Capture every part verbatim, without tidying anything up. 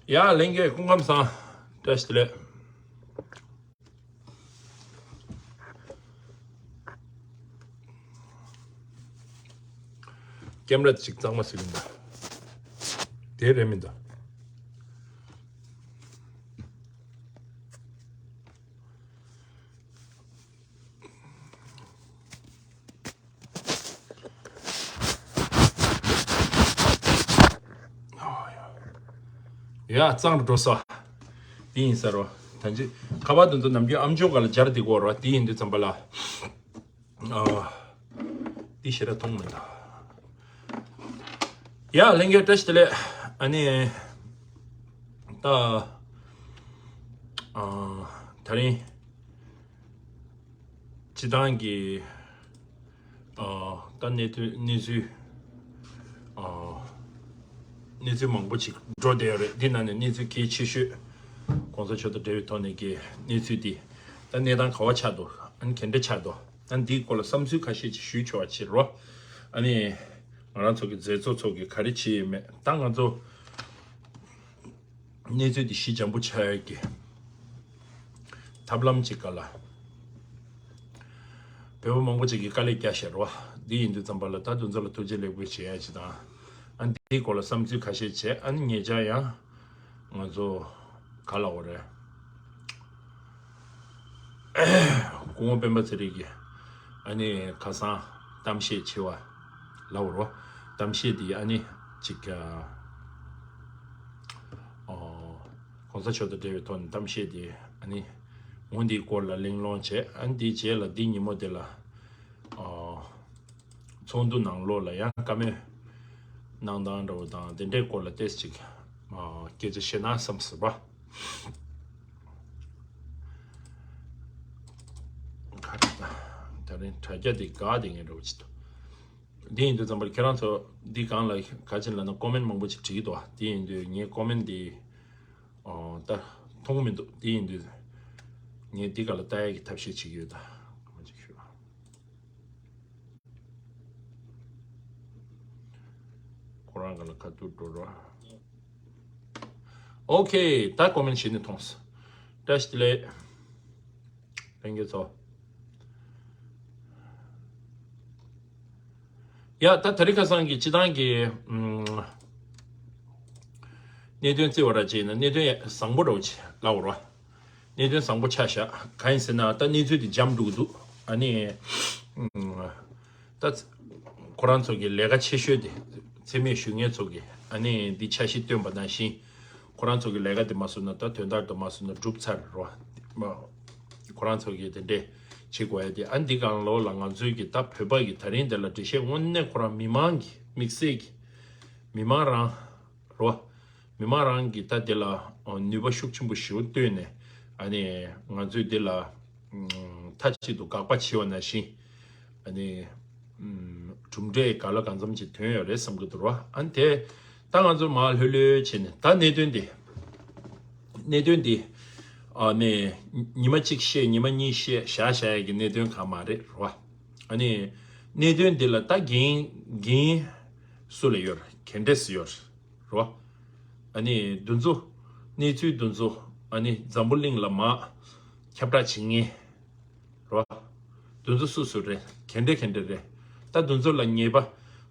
ཡ་ལྷན་རྒྱས་སྐུ་ཁམས་བཟང་། བཀྲ་ཤིས་བདེ་ལེགས། ཀེམ་ར་ཅིག་གཙང་མ་ཟིག་ཡིན་ད། དེ་རེད་མིན་ད། ཡ་གཙང་རུ་འགྲོ་ས། དེ་ཡིན་ས་རོ། ད་ཅི་ཁ་པར་དེ་ཚོ་ནམ་རྒྱུན་ཨམ་ཅོག་ག་ལ་སྦྱར་དེ་གོ་རོ། དེ་ཡིན་དུས་ཙམ་པ་ལ། ཨ། དེ་ཞེ་དྲག་མཐོང་མི་འདུག་ཡ་ལྷན་རྒྱས་བཀྲ་ཤིས་བདེ་ལེགས། ཨ་ནི། ད། ཨ། དེ་རིང་། སྤྱི་བཏང་གི། ཨ། ད་གནས་ཚུལ་གནས་ཚུལ། ཨ། གནས་ཚུལ་མང་པོ་ཅིག་འགྲོ་བསྡད་ཡོད་རེད། འདི་ནང་ནས་གནས་ཚུལ་གལ་ཆེ་ཤོས། གོང་ས་མཆོག་དང་འབྲེལ་བའི་ཐོག་ནས་ཀྱི་གནས་ཚུལ་འདི། ད་གནས་སྟངས་ག་བ་ཆགས་འདུག་ཨ་ནི་ག་འདྲ་ཆགས་འདུག་ཨ་ནི་འདིའི་སྐོར་ལ་བསམ་ཚུལ་ཁ་ཤས་ཅིག་ཞུས་ཆོག་པ་བྱེད་རོགས། ཨ་ནི། ང་རང་ཚོ་གི་མཛད་གཙོ་ཚོ་གི་ག་རེ་བྱས་ཡོད་མེད། ད་ང་ཚོ། གནས་ཚུལ་འདི་ཞི་འཇམ་པོ་ཆགས་ཡག་གི་ཐབས་ལམ་ཅིག་ག་ལ། བོད་པ་མང་པོ་ཅིག་གིས་དཀའ་ལས་བརྒྱབ་བཞག་རོ། འདི་ཡིན་དུས་ཙམ་པ་ལ་ད་དེ་ཚོ་ལ་ཐུགས་རྗེ་ལེགས་འབུལ་བྱེད་ཡ་ཅིག་དང་། ཨ་ནི་འདིའི་སྐོར་ལ་བསམ་ཚུལ་ཁ་ཤས་བྱས། ཨ་ནི་ཉེ་ཆར་ཡང་ང་ཚོ་ག་ལ་འོ་རེད། སྐུ་ངོ་སྤེན་པ་ཚེ་རིང་གིས་ཨ་ནི་ཁ་སང་གཏམ་བཤད་བྱས་པ་ལབ་རོ། གཏམ་བཤད་འདི་ཨ་ནི་ཅིག་ཨ། ཨོ། གོང་ས་མཆོག་དང་འབྲེལ་བའི་ཐོག་ནས་གཏམ་བཤད་དེ་ཨ་ནི་ངོ་འདིའི་སྐོར་ལ་གླེང་སློང་བྱས། ཨ་ནི་དེའི་རྗེས་ལ་འདི་ཉིན་མོ་དེ་ལ་ཨོ། ཚོགས་འདུ་ནང་ལོགས་ལ་ཡང་བཀའ་མོལ་གནང་སྟངས་འདྲ་བོ་དང་དེ་འདྲའི་སྐོར་ལ་ཏོག་ཙམ་ཅིག་ཨོ། སྐད་ཆ་བཤད་ན་བསམ་ཟེར་བ། ག་རེ་ད། དེ་རིང་དྲ་རྒྱ་དེ་འགག་བསྡད་མཁན་འདྲ་བོ་ཅིག་འདུག་འདི་ཡིན་དུས་ཙམ་པར་ཁྱེད་རང་ཚོ་འདི་སྒང་ལ་ག་ཅི་ལབ་ན་ཀོ་མེན་མང་པོ་ཅིག་བྲིས་འདུག་དེ་ཡིན་དུས་ངས་ཀོ་མེན་འདི་ཨོ་ད་མཐོང་མི་འདུག་དེ་ཡིན་དུས་ངས་འདི་སྒང་ལ་ལྟ་ཡག་གི་ཐབས་ཤེས་བྱེད་ཀྱི་ཡོད། ད་ཁོ་རང་སྒང་ལ་ཁ་ཐུག་འགྲོ་རོགས། ཨོ་ཁེ། ད་ཀོ་མེན་བྱས་ནས་མཐོང་སོང་། བཀྲ་ཤིས་བདེ་ལེགས། ལྷན་རྒྱས་ཚོ། ཡ་ད་དེ་རིང་ཁ་སང་གི་སྤྱི་བཏང་གི་ཨམ། གནད་དོན་བརྩི་བ་ར་བྱས་ན་གནད་དོན་བཟང་པོ་འདྲ་བོ་ཅིག་ལབ་དགོས་རེད་བ། གནད་དོན་བཟང་པོ་ཆགས་བཞག་གང་ཡིན་ཟེར་ན་ད་གནས་ཚུལ་དེ་འཇམ་འགྲོ་གི་འདུག་ཨ་ནི། ཨམ། ད་ཁོ་རང་ཚོ་གི་ལས་ཀ་ཆེ་ཤོས་དེ་འཚེ་མེད་ཞུ་མཁན་ཚོ་གི་ཨ་ནི་འདི་འཆར་གཞི་བཏོན་པ་ནང་བཞིན། ཁོ་རང་ཚོ་གི་ལས་ཀ་དེ་མ་བཟོ་ན་ད་དོན་དག་དེ་མ་བཟོ་ན་འགྲུབ་ཚར་རོ། ཁོ་རང་ཚོ་གི་དེ་འདྲས་བྱེད་དགོས་ཡ་དེ་ཨ་འདི་གང་ལོ་ལ་ང་ཚོའི་གི་ད་བོད་པ་གི་ད་རིང་དེ་ལ་འགྲེལ་བཤད་དངོས་གནས་ཁོ་རང་མི་མང་གི་དམིགས་བསལ་གི་མི་མང་རང་རོ། མི་མང་རང་གི་ད་དེ་ལ་ནུས་པ་ཤུགས་ཆེན་པོ་ཞེ་པོ་བཏོན་ནས་ཨ་ནི་ང་ཚོའི་དེ་ལ་མཐའ་གཅིག་ཏུ་དགག་པ་བྱས་པ་ནང་བཞིན། ཨ་ནི། ཨམ། གྲུབ་འབྲས་ག་ལ་གང་འཚམ་ཅིག་ཐོན་ཡོད་རེད་བསམ་གྱི་འདུག་རོ། ཨ་ནི་དེ། ད་ང་ཚོ་མར་ལྷོད་ལྷོད་བྱས་ནས་ད་གནད་དོན་འདི། གནད་དོན་འདི། ཨ་ནི། ཉི་མ་གཅིག་བཤད་ཉི་མ་གཉིས་བཤད་ཞག་ཞག་ཡ་གི་གནད་དོན་གང་མ་རེད་རོ། ཨ་ནི། གནད་དོན་འདི་ལ་ད་འགན་འགན་སུ་ལ་ཡོད་རེད། ག་འདྲས་སུ་ཡོད་རེད་རོ། ཨ་ནི་འདི་ཚོ། གནས་ཚུལ་འདི་ཚོ། ཨ་ནི་འཛམ་བུ་གླིང་ལ་མར་ཁྱབ་བསྒྲགས་བྱེད་མཁན། རོ། དེ་ཚོ་སུ་སུ་རེད། ག་འདྲ་ག་འདྲ་རེད། ད་དེ་ཚོ་ལ་ཉེས་པ་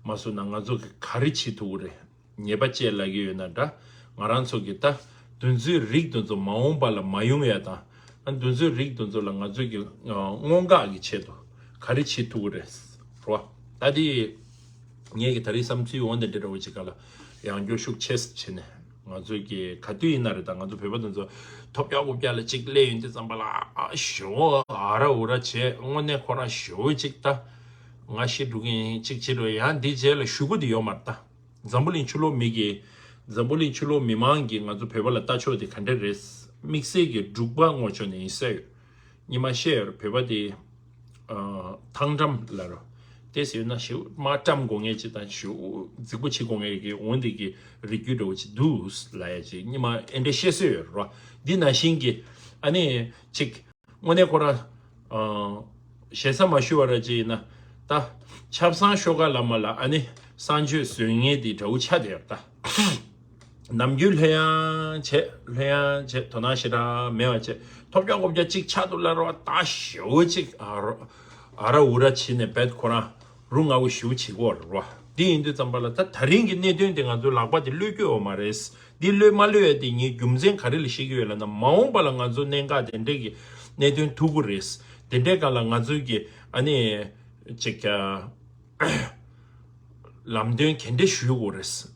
མ་བཟོས་ན་ང་ཚོ་གི་ག་རེ་བྱེད་ཐུབ་ཀྱི་རེད། ཉེས་པ་བཅས་ལབ་ཀྱི་ཡོད་ན་འདྲ། ང་རང་ཚོ་གི་ད་དེ་ཚོའི་རིགས་དེ་ཚོ་མ་འོངས་པ་ལ་མ་ཡོང་ཡ་དང་། ཨ་དེ་ཚོའི་རིགས་དེ་ཚོ་ལ་ང་ཚོ་གི་ཨ་སྔོན་འགོག་གི་ཆེད་དུ་ག་རེ་བྱེད་ཐུབ་ཀྱི་རེད། རོ། ད་དེ་ངས་གི་ད་རེས་བསམ་ཚུལ་འོ་འདི་འདྲ་འདྲ་བོ་ཅིག་ག་ལ་ཡང་བསྐྱར་ཤུགས་ཆེ་ཙམ་བྱས་ནས། ང་ཚོས་ཀྱི་ག་དུས་ཡིན་ན་རེད། ད་ང་ཚོ་བོད་པ་དེ་ཚོ་ཐོབ་རྒྱག་རྐུབ་རྒྱག་ལ་གཅིག་སླེབས་ཡོང་དུས་ཙམ་པ་ལ་ཨ་ཞོ་ཨ་ར་འུ་ར་བྱས། དངོས་གནས་ཁོ་རང་ཞོ་གཅིག་ད་ང་ཤི་འགྲོ་གི་ཡིན་གཅིག་བྱེད་རོགས། ཡང་འདི་རྗེས་ལ་ཞུ་སྒོ་དེ་ཡོད་མ་རེད་ད། འཛམ་བུ་གླིང་ཕྱི་ལོགས་མི་གི་འཛམ་བུ་གླིང་ཕྱི་ལོགས་མི་མང་གིས་ང་ཚོ་བོད་པ་ལ་ལྟ་ཕྱོགས་དེ་ག་འདྲ་རེད། དམིགས་བསལ་གྱི་འབྲུག་པ་ངོ་ཕྱོགས་ནས་ཡིན་ས་ཡོད། ཉི་མ་བཤད་ཡོད་རེད། བོད་པ་དེ་ཨ་ཐང་ཀྲམ་ལ་རོ། དེ་ཟེར་ན་ཞེ་མ་ཀྲམ་དགོས་ངེས་ཅིག་དང་ཞེ་རྫིག་པོ་བྱེད་དགོས་ངེས་ཀྱི་འོན་ཏེ་གི་རིགས་རྒྱུད་འདྲ་བོ་ཅིག་འདུག་ལ་ཡ་ཅིག་ཉི་མ་ཨེ་འདྲ་བཤད་སྲོལ་ཡོད་རེད་རོ། འདི་ནང་བཞིན་གྱི་ཨ་ནི་ཅིག་དངོས་གནས་ཁོ་རང་ཨ་ཞེ་ས་མ་ཞུ་བ་ར་ཅིག་ཡིན་ན་ད་ཆབ་གསང་ཤོ་ཀ་ལ་མ་ལ་ཨ་ནི་གསང་སྤྱོད་བཟོས་ངེས་དེ་འདྲ་བོ་ཆགས་བསྡད་ཡོད་རེད་ད། ནམ་རྒྱུན་ལྷོད་ཡངས་བྱས་ལྷོད་ཡངས་བྱས་དོ་སྣང་ཞེ་དྲག་མེད་པ་བྱས། ཐོབ་རྒྱག་གོ་རྒྱག་ཅིག་ཆགས་འདུག་ལབ་རོགས། ད་ཞེ་པོ་ཅིག་ཨ་ར་ཨ་ར་འུ་ར་བྱས་ནས་བེད་ཁོ་རང་རུ་ང་བོ་ཞེ་པོ་བྱེད་ཀྱི་ཡོད་རེད་བ། འདི་ཡིན་དུས་ཙམ་པ་ལ་ད་ད་རིང་གི་གནད་དོན་དེ་ང་ཚོའི་ལག་པ་དེ་གློད་ཀྱི་ཡོད་མ་རེད། འདི་གློད་མ་གློད་ཡ་དེ་ངས་རྒྱུ་མཚན་ག་རེ་ལ་བཤད་ཀྱི་ཡོད་ལབ་ན། མ་འོངས་པ་ལ་ང་ཚོ་གནད་འགག་དེ་འདྲས་ཀྱི་གནད་དོན་ཐུག་གི་རེད། དེ་འདྲས་སྒང་ལ་ང་ཚོའི་གི་ཨ་ནི་ཅིག་ཨ། ལམ་སྟོན་ག་འདྲས་ཞུ་དགོས་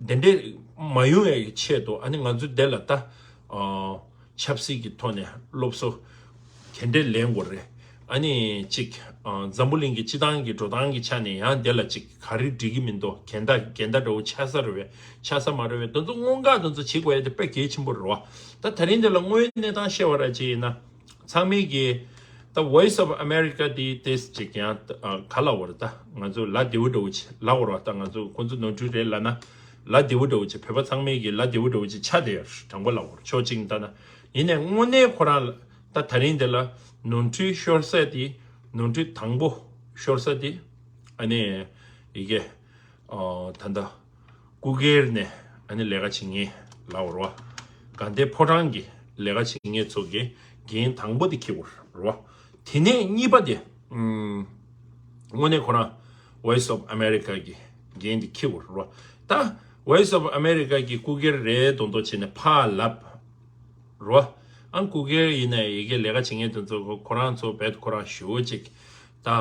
རེད། དེ་འདྲས་མ་ཡོང་བའི་ཆེད་དུ་ཨ་ནི་ང་ཚོ་འདི་ལ་ད་ཨ་ཆབ་སྲིད་ཀྱི་ཐོག་ནས་སློབ་གསོ་ག་འདྲས་ལེན་དགོས་རེད། ཨ་ནི་གཅིག་ཨ་འཛམ་བུ་གླིང་གི་སྤྱི་བཏང་གི་འགྲོ་སྟངས་ཀྱི་ཆ་ནས་ཡང་འདི་ལ་གཅིག་ག་རེ་འགྲིག་གི་མི་འདུག་འགལ་ཟླ་འགལ་ཟླ་འདྲ་བོ་ཆགས་ས་རེད་པས། ཆགས་ས་མ་རེད་པས། དེ་ཚོ་སྔོན་འགོག་དེ་ཚོ་བྱེད་དགོས་ཡ་དེ་དཔེ་གལ་ཆེན་པོ་རེད་བ། ད་ད་རིང་འདི་ལ་དངོས་ཡོད་གནས་སྟངས་བཤད་པ་ར་ཅིག་ཡིན་ན། ཚང་མས་ཀྱི་ད་Voice of America དེ་ཏེས་ཅིག་ཡང་ཨ་ག་ལ་བར་ད་ང་ཚོ་ལ་བདེ་བོ་འདྲ་བོ་ཅིག་ལ་བར་བ། ད་ང་ཚོ་ཁོང་ཚོ་ནོར་འཁྲུལ་རེད་ལབ་ན་ལ་བདེ་བོ་འདྲ་བོ་ཅིག་བོད་པ་ཚང་མས་ཀྱི་ལ་བདེ་བོ་འདྲ་བོ་ཅིག་ཆགས་བསྡད་ཡོད་དྲང་པོ་ལ་བར་ཕྱོགས་གཅིག་ནས་ལྟ་ན། ཡིན་ནའི་དངོས་གནས་ཁོ་རང་ད་ད་རིང་འདི་ལ་ནོར་འཁྲུལ་ཤོར་ས་དེ་ནོར་འཁྲུལ་དང་པོ་ཤོར་ས་དེ་ཨ་ནི་ཡི་གེ་ཨ་ད་ལྟ་སྐུ་སྒེར་ནས་ཨ་ནི་ལས་ཀ་བྱེད་མཁན་ལ་བར་བ། དགའ་ལྡན་ཕོ་བྲང་གི་ལས་ཀ་བྱེད་མཁན་ཚོ་གི་འགན་དང་པོ་དེ་འཁྱེར་དགོས་རེད་བ། དེ་ནས་གཉིས་པ་དེ་ཨུམ། དངོས་གནས་ཁོ་རང་Voice of America གི་འགན་དེ་འཁྱེར་དགོས་རེད་བ། ད་Voice of America གི་སྐུ་སྒེར་རེད་མདོག་མདོག་བྱས་ནས་ཕར་ལབ་རེད་བ། ཨ་སྐུ་སྒེར་ཡིན་ནའི་ཡི་གེ་ལས་ཀ་བྱེད་མཁན་དེ་ཚོ་ཁོ་རང་ཚོ་བེད་ཁོ་རང་ཞེ་པོ་ཅིག་ད་ཨ།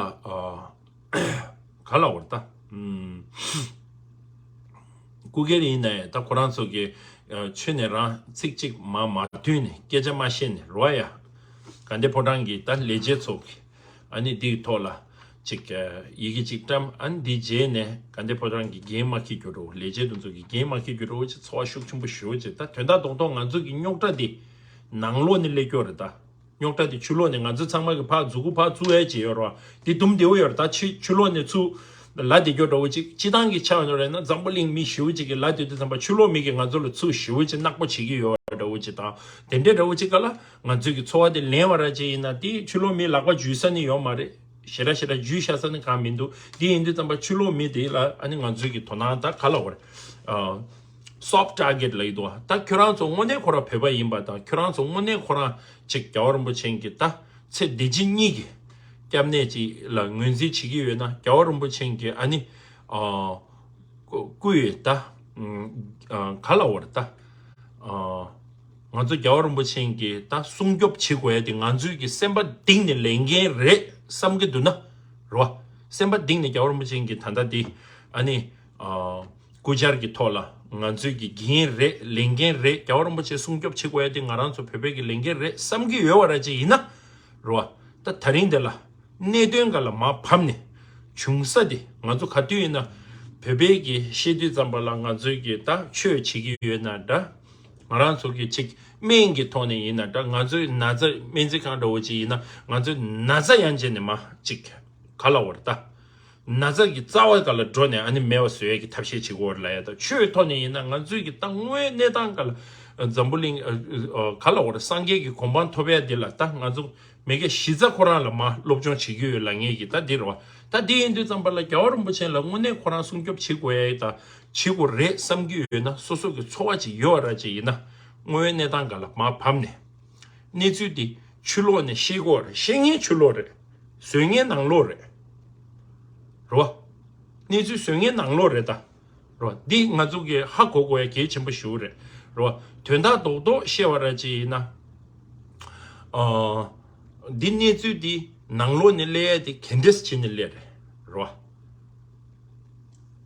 ག་ལ་བར་ད། ཨུམ། སྐུ་སྒེར་ཡིན་ནའི་ད་ཁོ་རང་ཚོ་གི་ཨ་ཆོས་ནས་རང་ཚིག་གཅིག་མ་མ་བཏོན་ནས་སྐད་ཆ་མ་བཤད་ནས་རོ་ཡ། དགའ་ལྡན་ཕོ་བྲང་གི་ད་ལས་བྱེད་ཚོ་གི་ཨ་ནི་འདིའི་ཐོག་ལ་ཅིག་ཨ་ཡི་གེ་གཅིག་བཀྲམ། ཨ་ནི་འདི་རྗེས་ནས་དགའ་ལྡན་ཕོ་བྲང་གི་འགན་མ་འཁྱེར་རྒྱུ་རོ། ལས་བྱེད་དེ་ཚོ་གི་འགན་མ་འཁྱེར་རྒྱུ་རོ་ཅིག་ཚོར་བ་ཤུགས་ཆེན་པོ་ཞེ་པོ་ཅིག་ད་དོན་དག་རྡོག་རྡོག་ང་ཚོ་གི་རྙོག་དྲ་འདི་ནང་ལོགས་ནས་སླེབས་ཀྱི་ཡོད་རེད་ད། རྙོག་དྲ་དེ་ཕྱི་ལོགས་ནས་ང་ཚོ་ཚང་མ་གི་ཕར་མཛུབ་གུ་ཕར་བཙུགས་ཡ་བྱས་ཡོད་རེད་བ། དེ་དུམ་བདེ་བོ་ཡོད་རེད་ད། ཕྱི་ཕྱི་ལོགས་ནས་ཚུར་ལབ་བསྡད་རྒྱུ་འདྲ་བོ་ཅིག་སྤྱི་བཏང་གི་ཆ་ཡོད་རེད་ན། འཛམ་བུ་གླིང་མི་ཞེ་པོ་ཅིག་གིས་ལབ་བསྡད་དུས་ཙམ་པ་ཕྱི་ལོགས་མི་གིས་ང་ཚོ་ལ་ཚུར་ཞེ་པོ་ཅིག་ནག་པོ་བྱེད་ཀྱི་ཡོད་འདྲ་བོ་ཅིག་དང་། དེ་འདྲའི་འདྲ་བོ་ཅིག་ག་ལ་ང་ཚོའི་གི་ཚོར་བ་དེ་ལེན་པ་ར་ཅིག་ཡིན་ན། དེ་ཕྱི་ལོགས་མིའི་ལག་པ་འཇུ་ས་ནི་ཡོད་མ་རེད། ཞེ་དྲག་ཞེ་དྲག་འཇུ་ཤ་ས་ནི་གང་མི་འདུག་དེ་ཡིན་དུས་ཙམ་པ་ཕྱི་ལོགས་མི་དེ་ལ་ཨ་ནི་ང་ཚོའི་གི་དོ་སྣང་ད་ག་ལ་བར་ཨ། soft target ལབ་ཀྱི་འདུག་ད་ཁྱོད་རང་ཚོ་དངོས་གནས་ཁོ་རང་བོད་པ་ཡིན་པ་དང་། ཁྱོད་རང་ཚོ་དངོས་གནས་ཁོ་རང་ཅིག་རྒྱལ་བ་རིན་པོ་ཆེ་གི་ད་ཚེ་འདི་ཕྱི་གཉིས་ཀྱི་སྐྱབས་གནས་ཅིག་ལ་ངོས་འཛིན་བྱེད་ཀྱི་ཡོད་ན། རྒྱལ་བ་རིན་པོ་ཆེ་གི་ཨ་ནི་ཨ་སྐུ་ཡི་ད་ཨ་ག་ལ་བར་ད་ཨ་ང་ཚོ་རྒྱལ་བ་རིན་པོ་ཆེ་གི་ད་སྲུང་སྐྱོབ་བྱེད་དགོས་ཡ་དེ་ང་ཚོའི་གི་སེམས་པ་གཏིང་ནས་ལས་འགན་རེད་བསམ་གྱི་འདུག་ན་རེད་བ། སེམས་པ་གཏིང་ནས་རྒྱལ་བ་རིན་པོ་ཆེ་གི་ད་ལྟ་དེ་ཨ་ནི་ཨ། སྐུ་བཅར་གྱི་ཐོག་ལ་ང་ཚོའི་གི་འགན་རེད། ལས་འགན་རེད། རྒྱལ་བ་རིན་པོ་ཆེ་སྲུང་སྐྱོབ་བྱེད་དགོས་ཡ་དེ་ང་རང་ཚོ་བོད་པའི་གི་ལས་འགན་རེད་བསམ་གྱི་ཡོད་པ་ར་ཅིག་ཡིན་ན་རེད་བ། ད་ད་རིང་འདི་ལ་གནད་དོན་འགའ་ལ་མར་བབས་ནས་བྱུང་ས་དེ། ང་ཚོ་ག་དུས་ཡིན་ན་བོད་པའི་གི་བཤད་དུས་ཙམ་པ་ལ་ང་ཚོའི་གི་ད་ཆོས་བྱེད་ཀྱི་ཡོད་ན་འདྲ། ང་རང་ཚོ་གི་ཅིག་སྨན་གྱི་ཐོག་ནས་ཡིན་ན་འདྲ། ང་ཚོའི་ན་ཚ་སྨན་རྩིས་ཁང་འདྲ་བོ་ཅིག་ཡིན་ན། ང་ཚོའི་ན་ཚ་ཡང་བྱས་ནས་མ་ཅིག་ག་ལ་བར་ད། ན་ཚ་གི་རྩ་བ་སྒང་ལ་འགྲོ་ནས་ཨ་ནི་མེད་པ་བཟོ་ཡས་ཀྱི་ཐབས་ཤེས་བྱེད་དགོས་ལ་ཡ། ད་ཆོས་ཐོག་ནས་ཡིན་ན་ང་ཚོའི་གི་ད་དངོས་གནས་སྟངས་སྒང་ལ་འཛམ་བུ་གླིང་ཨ་ཨ་ག་ལ་བར་སངས་རྒྱས་ཀྱི་གོ་འཕང་ཐོབ་ཡ་དེ་ལ་ད་ང་ཚོ་མི་སྒེར་གཞི་རྩ་ཁོ་རང་ལ་མ་སློབ་སྦྱོང་བྱེད་ཀྱི་ཡོད་ལ་ངེས་ཀྱི་ད་འདི་རེད་བ། ད་འདི་ཡིན་དུས་ཙམ་པ་ལ་རྒྱལ་བ་རིན་པོ་ཆེ་ལ་དངོས་གནས་ཁོ་རང་སྲུང་སྐྱོབ་བྱེད་དགོས་ཡ་ད་བྱེད་དགོས་རེད་བསམ་གྱི་ཡོད་ན། སོ་སོ་གི་ཚོར་བ་ཅིག་ཡོད་ར་ཅིག་ཡིན་ན། དངོས་ཡོད་གནས་སྟངས་སྒང་ལ་མར་བབས་ནས་གནས་ཚུལ་འདི་ཕྱི་ལོགས་ནས་ཤེས་དགོས་རེད། ཤེས་མཁན་ཕྱི་ལོགས་རེད། བཟོ་མཁན་ནང་ལོགས་རེད། རེད་བ། གནས་ཚུལ་བཟོ་མཁན་ནང་ལོགས་རེད་ད། རེད་བ། འདི་ང་ཚོ་གི་ཧ་གོ་དགོས་ཡ་གལ་ཆེན་པོ་ཞེ་པོ་རེད། རེད་བ། དོན་དག་རྡོག་རྡོག་བཤད་པ་ར་ཅིག་ཡིན་ན། ཨ། འདི་གནས་ཚུལ་འདི་ནང་ལོགས་ནས་སླེབས་ཡ་དེ་ག་འདྲས་བྱས་ནས་སླེབས་རེད། རེད་བ།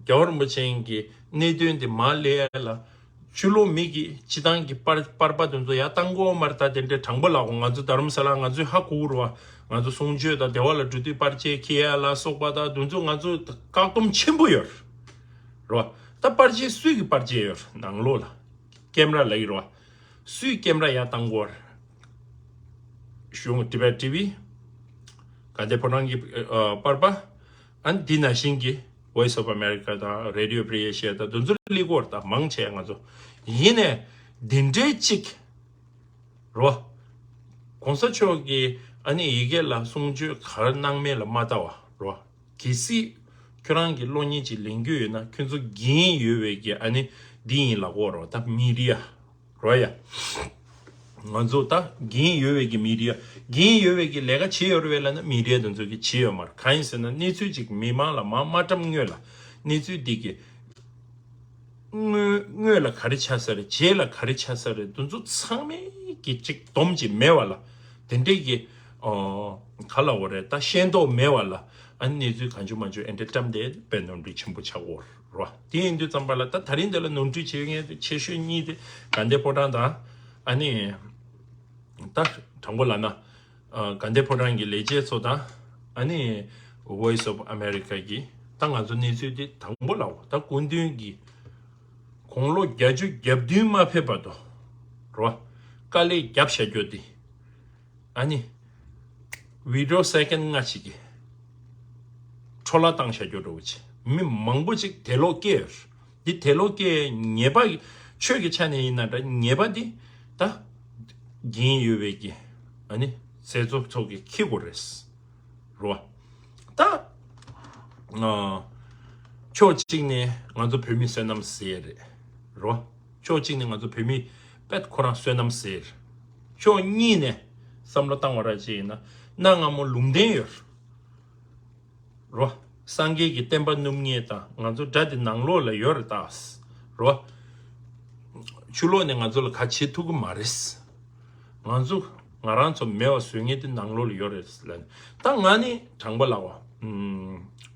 རྒྱལ་བ་རིན་པོ་ཆེ་གི་གནད་དོན་དེ་མར་སླེབས་ཡ་ལ། ཕྱི་ལོགས་མི་གིས་སྤྱི་བཏང་གི་པར་པར་པ་དེ་ཚོ་ཡར་བཏང་དགོས་མ་རེད་ད། དེ་འདྲའི་དྲང་པོ་ལབ་དགོས། ང་ཚོ་རྡ་རམ་ས་ལ་ང་ཚོས་ཧ་གོ་གི་རེད་བ། ང་ཚོ་གསུང་ཆོས་དང་སྡེ་བ་ལ་འགྲོ་དུས་པར་ཆས་འཁྱེར་ཡ་ལ་སོགས་པ་དང་དེ་ཚོ་ང་ཚོ་བཀག་སྡོམ་ཆེན་པོ་ཡོད་རེད་བ། ད་པར་ཆས་སུས་ཀྱི་པར་ཆས་ཡོད་རེད། ནང་ལོགས་ལ་ཀེམ་ར་ལབ་ཀྱི་རེད་བ། སུས་ཀེམ་ར་ཡར་བཏང་དགོས་རེད། གཞུང་ཊི་བེཊ་ཊི་ཝི། དགའ་ལྡན་ཕོ་བྲང་གི་ཨ་པར་པ། ཨ་ནི་འདི་ནང་བཞིན་གྱི་Voice of America དང་Radio Free Asia དང་དེ་ཚོ་སླེབས་ཀྱི་ཡོད་རེད་ད། མང་ཆེ་ང་ཚོ། ཡིན་ནའི་འདི་འདྲའི་གཅིག་རེད་བ། གོང་ས་མཆོག་གིས་ཨ་ནི་ཡི་གེ་ལ་གསུང་ཆོས་ག་རེ་གནང་མིན་ལ་མ་ལྟ་བ་རེད་བ། གལ་སྲིད་ཁྱོད་རང་གིས་གློག་བརྙན་ཅིག་ལེན་རྒྱུ་ཡོད་ན། ཁྱོད་ཚོ་འགན་ཡོད་པའི་གི་ཨ་ནི་ འདི་ཡིན་ལབ་དགོས་རེད་བ། ད་མི་རི་ཡ་རོ་ཡ། ང་ཚོ་ད་འགན་ཡོད་པའི་གི་མི་རི་ཡ། འགན་ཡོད་པའི་གི་ལས་ཀ་བྱེད་ཡོད་རེད་བས་ལབ་ན་མི་རི་ཡ་དེ་ཚོ་གི་བྱེད་ཡོད་མ་རེད། གང་ཡིན་ཟེར་ན་གནས་ཚུལ་ཅིག་མི་མང་ལ་མ་མ་བཀྲམ་སྔོན་ལ་གནས་ཚུལ་འདི་གི་དངོས་དངོས་ལ་ག་རེ་ཆགས་ས་རེད། རྗེས་ལ་ག་རེ་ཆགས་ས་རེད། དེ་ཚོ་ཚང་མའི་གི་ཅིག་སྡོམ་ཅིག་མེད་པ་ལ། དེ་འདྲས་གི་ཨོ་ག་ལབ་དགོས་རེད། ད་ཤེས་རྟོགས་མེད་པ་ལ་ཨ་ནི་གནས་ཚུལ་གང་བྱུང་མང་བྱུང་ཨེ་འདྲས་བཀྲམ་སྟེ་དཔེ་ནོར་འཁྲུལ་ཆེན་པོ་ཆགས་ཀྱི་ཡོད་རེད་བ། དེ་ཡིན་དུས་ཙམ་པ་ལ་ད་ད་རིང་འདི་ལ་ནོར་འཁྲུལ་བྱེད་མཁན་ཆེ་ཤོས་གཉིས་དེ་དགའ་ལྡན་ཕོ་བྲང་དང་ཨ་ནི་ད་དྲང་པོ་ལབ་ན། ཨ་དགའ་ལྡན་ཕོ་བྲང་གི་ལས་བྱེད་ཚོ་དང་ཨ་ནི་Voice of America གི་ད་ང་ཚོ་གནས་ཚུལ་དེ་དང་པོ་ལའོ། ད་སྐུ་མདུན་གྱི་དགུང་ལོ་བརྒྱད་ཅུ་གྱ་བདུན་མ་ཕེབས་བར་དུ་རོ་དཀའ་ལས་བརྒྱབ་བཞག་རྒྱུ་དེ་ཨ་ནི་video second ལྔ་ཅིག་གི་འཕྲོ་བརླག་བཏང་བཞག་རྒྱུ་འདྲ་བོ་ཅིག་མི་མང་པོ་ཅིག་དད་ལོག་སྐྱེས་ཡོད། འདི་དད་ལོག་སྐྱེས་ཉེས་པ་ཆོས་ཀྱི་ཆ་ནས་ཡིན་ན་འདྲ་ཉེས་པ་འདི་ད་འགན་ཡོད་པའི་གི་ཨ་ནི་སྲིད་ཚོགས་ཚོགས་ཀྱི་འཁྱེར་དགོས་རེད། རོ། ད། ཨ། ཕྱོགས་གཅིག་ནས་ང་ཚོ་བོད་མི་བསོད་ནམས་ཟེར་རེད། རོ། ཕྱོགས་གཅིག་ནས་ང་ཚོ་བོད་མི་དཔེ་ཁོ་རང་བསོད་ནམས་ཟེར། ཕྱོགས་གཉིས་ནས་བསམ་བློ་བཏང་བ་ར་ཅིག་ཡིན་ན་གནའ་སྔ་མོ་ལུང་བསྟན་ཡོད། རོ། སངས་རྒྱས་ཀྱི་བསྟན་པ་བསྣུབ་མཁན་དང་ང་ཚོ་དགྲ་དེ་ནང་ལོགས་ལ་ཡོད་རེད་ད། རོ། ཕྱི་ལོགས་ནས་ང་ཚོ་ལ་ག་བྱེད་ཐུབ་ཀྱི་མ་རེད། ང་ཚོ་ང་རང་ཚོ་མེད་པ་བཟོ་མཁན་དེ་ནང་ལོགས་ལ་ཡོད་རེད་ལབ་ནས། ད་ང་ནི་དྲང་པོ་ལབ་པ།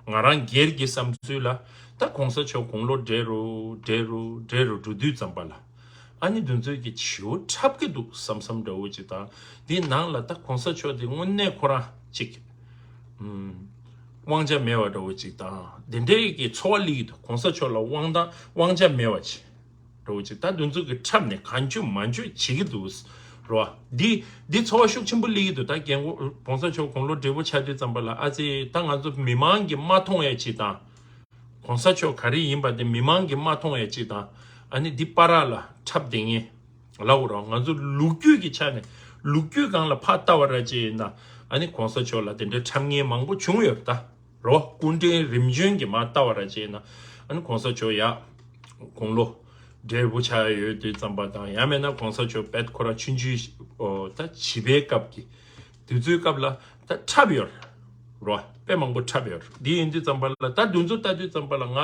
ང་རང་སྒེར་གྱི་བསམ་ཚུལ་ལ་ད་གོང་ས་མཆོག་དགུང་ལོ་བགྲེས་རུ་བགྲེས་རུ་བགྲེས་རུ་འགྲོ་དུས་ཙམ་པ་ལ་ཨ་ནི་དེ་ཚོས་ཀྱི་བྱིའུ་འཁྲབ་ཀྱི་འདུག་བསམ་བསམ་འདྲ་བོ་ཅིག་དང་། འདི་ནང་ལ་ད་གོང་ས་མཆོག་དེ་དངོས་གནས་ཁོ་རང་ཅིག་དབང་ཆ་མེད་པ་འདྲ་བོ་ཅིག་དང་། དེ་འདྲའི་གི་ཚོར་བ་སླེབས་ཀྱི་འདུག་གོང་ས་མཆོག་ལ་དབང་ཐང་དབང་ཆ་མེད་པ་ཅིག་འགྲོ་ཅིག་ད་དུང་ཚོད་ཀྱི་འཁྲབ་ནས་གང་བྱུང་མང་བྱུང་བྱེད་ཀྱི་འདུག་རོ། འདི་འདི་ཚོར་བ་ཤུགས་ཆེན་པོ་སླེབས་ཀྱི་འདུག་ད་རྒན་གོ་གོང་ས་མཆོག་དགུང་ལོ་བགྲེས་པོ་ཆགས་དུས་ཙམ་པ་ལ་ཨ་ཙི་ད་ང་ཚོ་མི་མང་གིས་མ་མཐོང་ཡ་ཅིག་དང་། གོང་ས་མཆོག་ག་རེ་ཡིན་པ་དེ་མི་མང་གིས་མ་མཐོང་ཡ་ཅིག་དང་། ཨ་ནི་འདི་བར་ལ་འཁྲབ་བསྡད་མཁན་ལབ་དགོས་རོ། ང་ཚོ་ལོ་རྒྱུས་ཀྱི་ཆ་ནས་ལོ་རྒྱུས་སྒང་ལ་ཕར་ལྟ་བ་ར་ཅིག་ཡིན་ན་ཨ་ནི་གོང་ས་མཆོག་ལ་དེ་འདྲའི་འཁྲབ་མཁན་མང་པོ་བྱུང་ཡོད་རེད་ད། རོ། སྐུ་ཕྲེང་རིམ་བྱོན་གྱི་མ་ལྟ་བ་ར་བྱས་ན་ཨ་ནི་གོང་ས་མཆོག་ཡ་དགུང་ལོ་བགྲེས་པོ་ཆགས་ཡོད་དུས་ཙམ་པ་དང་ཡང་མེད་ན་གོང་ས་མཆོག་དཔེ་ཁོ་རང་ཆུང་ཆུང་ད་བྱིས་པའི་སྐབས་ཀྱི་དུས་ཚོད་སྐབས་ལ་ད་འཁྲབ་ཡོད་རོ། དཔེ་མང་པོ་འཁྲབ་ཡོད་རེད། འདི་ཡིན་དུས་ཙམ་པ་ལ་ད་དུས་ཚོད་ལྟ་དུས་ཙམ་པ་ལ་ང་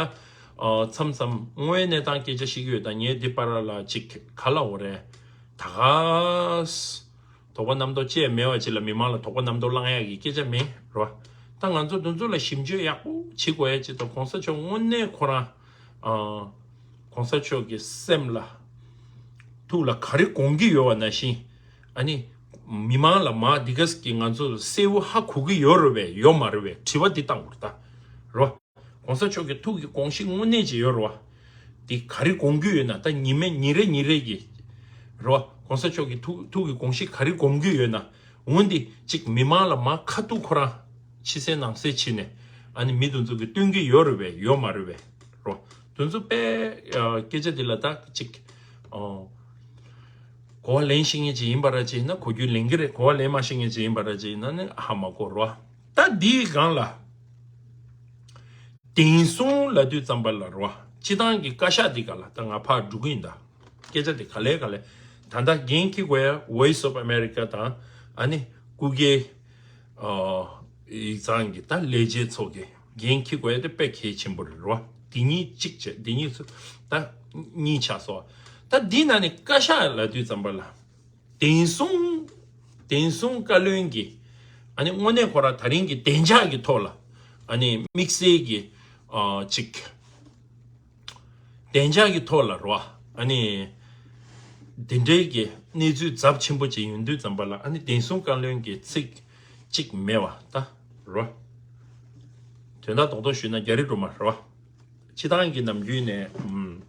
མཚམས་མཚམས་དངོས་གནས་དང་སྐད་ཆ་བཤད་ཀྱི་ཡོད་ད། ངས་འདི་པར་ལ་ཅིག་ག་ལ་འོ་རེད་ད་ག་དོགས་པ་རྣམ་རྟོག་ཅེས་མེད་པ་ཅིག་ལ་མི་མང་ལ་དོགས་པ་རྣམ་རྟོག་བསླང་ཡག་གི་སྐད་ཆ་མེད་རོ། ད་ང་ཚོ་འདི་ཚོ་ལ་ཞིབ་འཇུག་ཡག་པོ་བྱེད་དགོས་ཡ་ཅིག་དང་གོང་ས་མཆོག་དངོས་གནས་ཁོ་རང་ཨ་གོང་ས་མཆོག་གི་སེམས་ལ་ཐུགས་ལ་ག་རེ་དགོངས་ཀྱི་ཡོད་པ་ནང་བཞིན་ཨ་ནི་མི་མང་ལ་མ་འདི་ག་གི་ང་ཚོ་གསལ་བོ་ཧ་གོ་གི་ཡོད་རེད་པས་ཡོད་མ་རེད་པས་དྲི་བ་འདི་བཏང་དགོས་རེད་ད་རོ། གོང་ས་མཆོག་གི་ཐུགས་ཀྱི་དགོངས་གཞི་དངོས་གནས་ཅིག་ཡོད་རེད་བ། དེ་ག་རེ་དགོངས་ཀྱི་ཡོད་ན་ད་ཉི་མ་ཉིན་རེ་ཉིན་རེ་གི་རེད་བ། གོང་ས་མཆོག་གི་ཐུགས་ཐུགས་ཀྱི་དགོངས་གཞི་ག་རེ་དགོངས་ཀྱི་ཡོད་ན་འོན་ཏེ་གཅིག་མི་མང་ལ་མ་ཁ་ཐུག་ཁོ་རང་ཕྱི་གསལ་ནང་གསལ་བྱས་ནས་ཨ་ནི་མི་དེ་ཚོ་གི་སྟོན་གྱི་ཡོད་རེད་བས་ཡོད་མ་རེད་བས་རོ། དེ་ཚོ་དཔེ་སྐད་ཆ་དེ་ལ་ད་གཅིག་གོ་བ་ལེན་ཤེས་མཁན་ཅིག་ཡིན་པ་ར་ཅིག་ཡིན་ན་གོ་རྒྱུ་ལེན་གྱི་རེད། གོ་བ་ལེན་མ་ཤེས་མཁན་ཅིག་ཡིན་པ་ར་ཅིག་ཡིན་ན་ནི་ཧ་མ་གོ་རོ། ད་འདིའི་སྒང་ལ། བདེན་སྲུང་ལབ་དུས་ཙམ་པ་ལ་རོ། སྤྱི་བཏང་གི་བཀའ་ཤག་འདི་ག་ལ་ད་ང་ཕར་འགྲོ་གི་ཡིན་ད། སྐད་ཆ་འདི་ག་ལེ་ག་ལེ། ད་ལྟ་འགན་འཁྱེར་དགོས་ཡ་Voice of America དང་ཨ་ནི་སྐུ་སྒེར་ཨ་ཡིག་ཚང་གི་ད་ལས་བྱེད་ཚོ་གི་འགན་འཁྱེར་དགོས་ཡ་དེ་དཔེ་གལ་ཆེན་པོ་རེད་རོ། འདི་གཉིས་གཅིག་བྱས་འདི་གཉིས་སུ་ད་གཉིས་ཆགས་སོ། ད་འདི་ན་ནི་བཀའ་ཤག་ལབ་དུས་ཙམ་པ་ལ། བདེན་སྲུང་། བདེན་སྲུང་བཀའ་བློན་གྱིས་ཨ་ནི་དངོས་གནས་ཁོ་རང་ད་རིང་གི་བདེ་འཇགས་ཀྱི་ཐོག་ལ་ཨ་ནི་དམིགས་བསལ་གྱི་ཨ་ཅིག་བདེ་འཇགས་ཀྱི་ཐོག་ལ་རོ་ཨ་ནི་དེ་འདྲའི་གི་གནས་ཚུལ་ཚབས་ཆེན་པོ་ཅིག་ཡོང་དུས་ཙམ་པ་ལ་ཨ་ནི་བདེན་སྲུང་བཀའ་བློན་གྱི་ཚིག་ཅིག་མེད་པ་ད་རོ། དོན་དག་རྡོག་རྡོག་ཞུས་ན་རྒྱ་རི་སྒྲོལ་མ་རོ། སྤྱི་བཏང་གི་ནམ་རྒྱུན་ནས་ཨམ་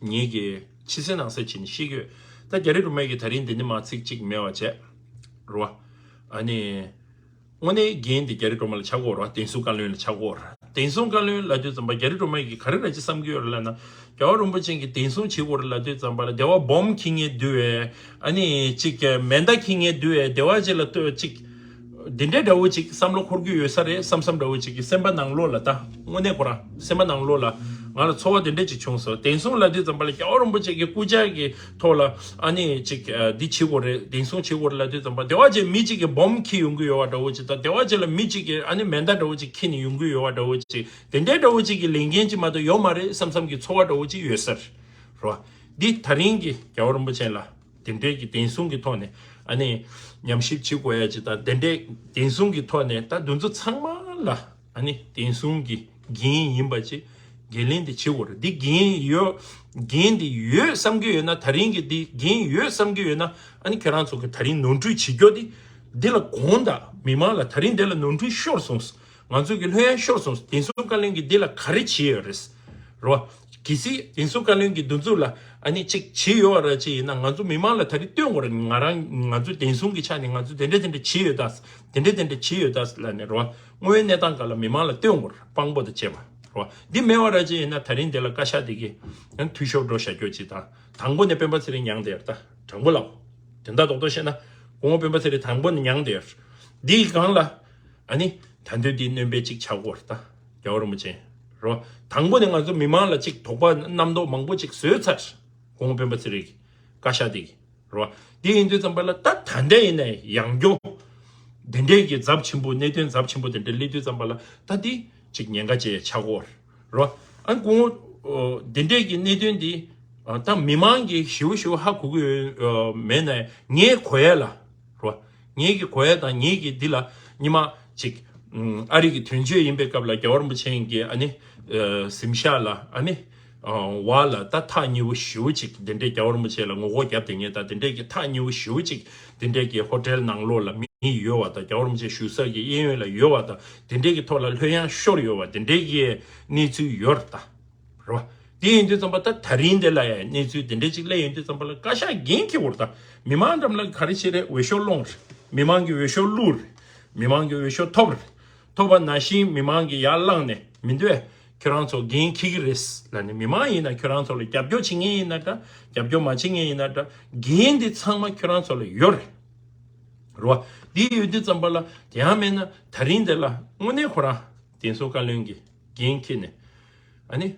ངེད་ཀྱི་ཕྱི་གསལ་ནང་གསལ་བྱས་ནས་ཤེས་ཀྱི་ཡོད། ད་རྒྱ་རི་སྒྲོལ་མ་གིས་ད་རིང་འདི་ནས་མར་ཚིག་གཅིག་མེད་པ་བྱས་རོ། ཨ་ནི་དངོས་གནས་འགན་འདི་རྒྱ་རི་སྒྲོལ་མ་ལ་ཆགས་ཀྱི་ཡོད་རེད་བ། བདེན་སྲུང་བཀའ་བློན་ལ་ཆགས་ཀྱི་ཡོད་རེད། བདེན་སྲུང་བཀའ་བློན་ལབ་དུས་ཙམ་པ་རྒྱ་རི་སྒྲོལ་མ་གིས་ག་རེ་ར་ཅིག་བསམ་གྱི་ཡོད་རེད་ལབ་ན། རྒྱལ་བ་རིན་པོ་ཆེ་གིས་བདེན་སྲུང་བྱེད་དགོས་རེད་ལབ་དུས་ཙམ་པ་ལ་སྡེ་བ་སྦོམ་འཁྱེར་མཁན་འདུག་བས། ཨ་ནི་གཅིག་མེ་མདའ་འཁྱེར་མཁན་འདུག་བས། སྡེ་བ་གཅིག་ལ་ལྟོས་གཅིག་འདི་འདྲའི་འདྲ་བོ་ཅིག་བསམ་བློ་འཁོར་རྒྱུ་ཡོད་ས་རེད་བསམ་བསམ་འདྲ་བོ་ཅིག་གི་སེམས་པ་ནང་ལོགས་ལ། ད་དངོས་གནས་ཁོ་རང་སེམས་པ་ནང་ལོགས་ལ་ང་ལ་ཚོར་བ་འདི་འདྲ་ཅིག་བྱུང་སོང་། བདེན་སྲུང་ལབ་དུས་ཙམ་པ་ལ་རྒྱལ་བ་རིན་པོ་ཆེ་གི་སྐུ་ཕྱྭ་གི་ཐོག་ལ་ཨ་ནི་ཅིག་འདི་བྱེད་དགོས་རེད། བདེན་སྲུང་བྱེད་དགོས་རེད་ལབ་དུས་ཙམ་པ་དེ་བ་ཅིག་མི་ཅིག་གི་སྦོམ་འཁྱེར་ཡོང་གི་ཡོད་པ་འདྲ་བོ་ཅིག་དང་། དེ་བ་ཅིག་ལ་མི་ཅིག་གི་ཨ་ནི་མེ་མདའ་འདྲ་བོ་ཅིག་འཁྱེར་ནས་ཡོང་གི་ཡོད་པ་འདྲ་བོ་ཅིག་དེ་འདྲའི་འདྲ་བོ་ཅིག་གི་ལས་འགན་ཅིག་མ་གཏོགས་ཡོད་མ་རེད་བསམ་བསམ་གི་ཚོར་བ་འདྲ་བོ་ཅིག་ཡོད་ས་རེད། རེད་བ། འདི་ད་རིང་གི་རྒྱལ་བ་རིན་པོ་ཆེ་ལ་དེ་འདྲའི་གི་བདེན་སྲུང་གི་ཐོག་ནས་ཨ་ནི་ཉམས་ཞིབ་བྱེད་དགོས་ཡ་ཅིག་དང་། དེ་འདྲའི་བདེན་སྲུང་གི་ཐོག་ནས་ད་འདི་ཚོ་ཚང་མ་ལ་ཨ་ནི་བདེན་སྲུང་གི་འགན་ཡིན་པ་ཅིག་འགན་ལེན་དེ་བྱེད་དགོས་རེད། འདི་འགན་ཡོད། འགན་འདི་ཡོད་བསམ་གི་ཡོད་ན། ད་རིང་གི་འདི་འགན་ཡོད་བསམ་གི་ཡོད་ན། ཨ་ནི་ཁྱེད་རང་ཚོ་གི་ད་རིང་ནོར་འཁྲུལ་བྱེད་རྒྱུ་འདི་འདི་ལ་དགོངས་དག་མི་མང་ལ་ད་རིང་འདི་ལ་ནོར་འཁྲུལ་ཤོར་སོང་། ང་ཚོ་གི་ལྷོད་ཡངས་ཤོར་སོང་། བདེན་སྲུང་བཀའ་བློན་གྱིས་འདི་ལ་ག་རེ་བྱས་ཡོད་རེད། རོ། གལ་སྲིད་བདེན་སྲུང་བཀའ་བློན་གྱིས་འདི་ཚོ་ལ་ཨ་ནི་གཅིག་བྱས་ཡོད་ར་ཅིག་ཡིན་ན། ང་ཚོ་མི་མང་ལ་ད་རིང་སྟོན་དགོས་རེད། ང་རང་ང་ཚོ་བདེན་སྲུང་གི་ཆ་ནས་ང་ཚོ་དེ་འདྲ་དེ་འདྲ་བྱས་ཡོད་ད། དེ་འདྲ་དེ་འདྲ་བྱས་ཡོད་ད་ལབ་ནས་རོ། དངོས་ཡོད་གནས་སྟངས་སྒང་ལ་མི་མང་ལ་སྟོན་དགོས་རེད། དཔང་པོ་དང་བཅས་པ་རོ། འདི་མེད་པ་ར་ཅིག་ཡིན་ན་ད་རིང་འདི་ལ་བཀའ་ཤག་འདི་གིས་ཡང་འཐུས་ཤོར་འགྲོ་བཞག་རྒྱུ་ཅིག་དང་། དང་པོ་ནས་སྤེན་པ་ཚེ་རིང་མྱངས་བསྡད་ཡོད་ད། དྲང་པོ་ལབ། དོན་དག་རྡོག་རྡོག་བཤད་ན་སྐུ་ངོ་སྤེན་པ་ཚེ་རིང་དང་པོ་ནས་མྱངས་བསྡད་ཡོད། འདིའི་སྒང་ལ་ཨ་ནི་ད་འདོད་འདི་སྣོན་པ་ཅིག་ཆགས་ཀྱི་ཡོད་རེད་ད། རྒྱལ་བ་རིན་པོ་ཆེ་རོ། དང་པོ་ནས་ང་ཚོ་མི་མང་ལ་ཅིག་དོགས་པ་རྣམ་རྟོག་མང་པོ་ཅིག་བཟོས་ཚར། སྐུ་ངོ་སྤེན་པ་ཚེ་རིང་གི་བཀའ་ཤག་འདི་གིས་རོ། འདི་ཡིན་དུས་ཙམ་པ་ལ་ད་ད་ལྟ་ཡིན་ནའི་ཡང་སྐྱོ། འདི་འདྲའི་གི་ཚབས་ཆེན་པོ་གནད་དོན་ཚབས་ཆེན་པོ་དེ་འདྲ་སླེབས་དུས་ཙམ་པ་ལ་ད་འདི་ཅིག་ཉེན་ཁ་ཅིག་ཆགས་ཀྱི་ཡོད་རེད་རོ། ཨ་ནི་སྐུ་ངོ་འདི་འདྲའི་གི་གནད་དོན་འདི་ད་མི་མང་གིས་ཞེ་པོ་ཞེ་པོ་ཧ་གོ་གི་ཡོད་མེད་ནའི་ངས་གོ་ཡ་ལ་རོ། ངེད་ཀྱི་གོ་ཡ་དང་ངེད་ཀྱི་འདི་ལ་ཉི་མ་ཅིག་ཨ་རི་གི་དོན་གཅོད་ཡིན་པའི་སྐབས་ལ་རྒྱལ་བ་རིན་པོ་ཆེ་གིས་ཨ་ནི་གཟིམ་ཤག་ལ་ཨ་ནི་བ་ལ་ད་ཐག་ཉེ་བོ་ཞེ་པོ་ཅིག་འདི་འདྲའི་རྒྱལ་བ་རིན་པོ་ཆེ་ལ་ངོ་རྒོལ་བརྒྱབ་བསྡད་མཁན་དང་། འདི་འདྲའི་གི་ཐག་ཉེ་བོ་ཞེ་པོ་ཅིག་འདི་འདྲའི་གི་ཧོ་ཊེལ་ནང་ལོགས་ལ་མི་ཡོད་པ་དང་། རྒྱལ་བ་རིན་པོ་ཆེ་བཞུགས་ས་གི་གཡས་གཡོན་ལ་ཡོད་པ་དང་། འདི་འདྲའི་གི་ཐོག་ལ་ལྷོད་ཡངས་ཤོར་ཡོད་པ་འདི་འདྲའི་གི་གནས་ཚུལ་ཡོད་རེད་ད། རེད་བ། དེ་ཡིན་དུས་ཙམ་པ་ད་ད་རིང་འདི་ལ་ཡང་གནས་ཚུལ་དེ་འདྲ་ཅིག་སླེབས་ཡོང་དུས་ཙམ་པ་ལ་བཀའ་ཤག་འགན་འཁྱེར་དགོས་རེད་ད། མི་མང་འགྲམ་ལ་ག་རེ་བྱེད་རེད། འོས་ཤོག་སློང་རེད། མི་མང་གི་འོས་ཤོག་བླུགས་རེད། མི་མང་གི་འོས་ཤོག་ཐོབ་རེད། ཐོབ་པ་ནང་བཞིན་མི་མང་གིས་ཡར་བླངས་ནས་མི་འདོད། ཁྱོད་རང་ཚོ་འགན་འཁྱེར་གི་རེད་ལབ་ནས། མི་མང་ཡིན་ན་ཁྱོད་རང་ཚོ་ལ་རྒྱབ་སྐྱོར་བྱེད་མཁན་ཡིན་ན་འདྲ། རྒྱབ་སྐྱོར་མ་བྱེད་མཁན་ཡིན་ན་འདྲ། འགན་འདི་ཚང་མ་ཁྱོད་རང་ཚོ་ལ་ཡོད་རེད། རེད་བ། འདི་ཡོད་དུས་ཙམ་པ་ལ་དེ་ཡང་མེད་ན་ད་རིང་འདི་ལ་དངོས་གནས་ཁོ་རང་བདེན་སྲུང་བཀའ་བློན་གྱིས་འགན་འཁྱེར་ནས་ཨ་ནི།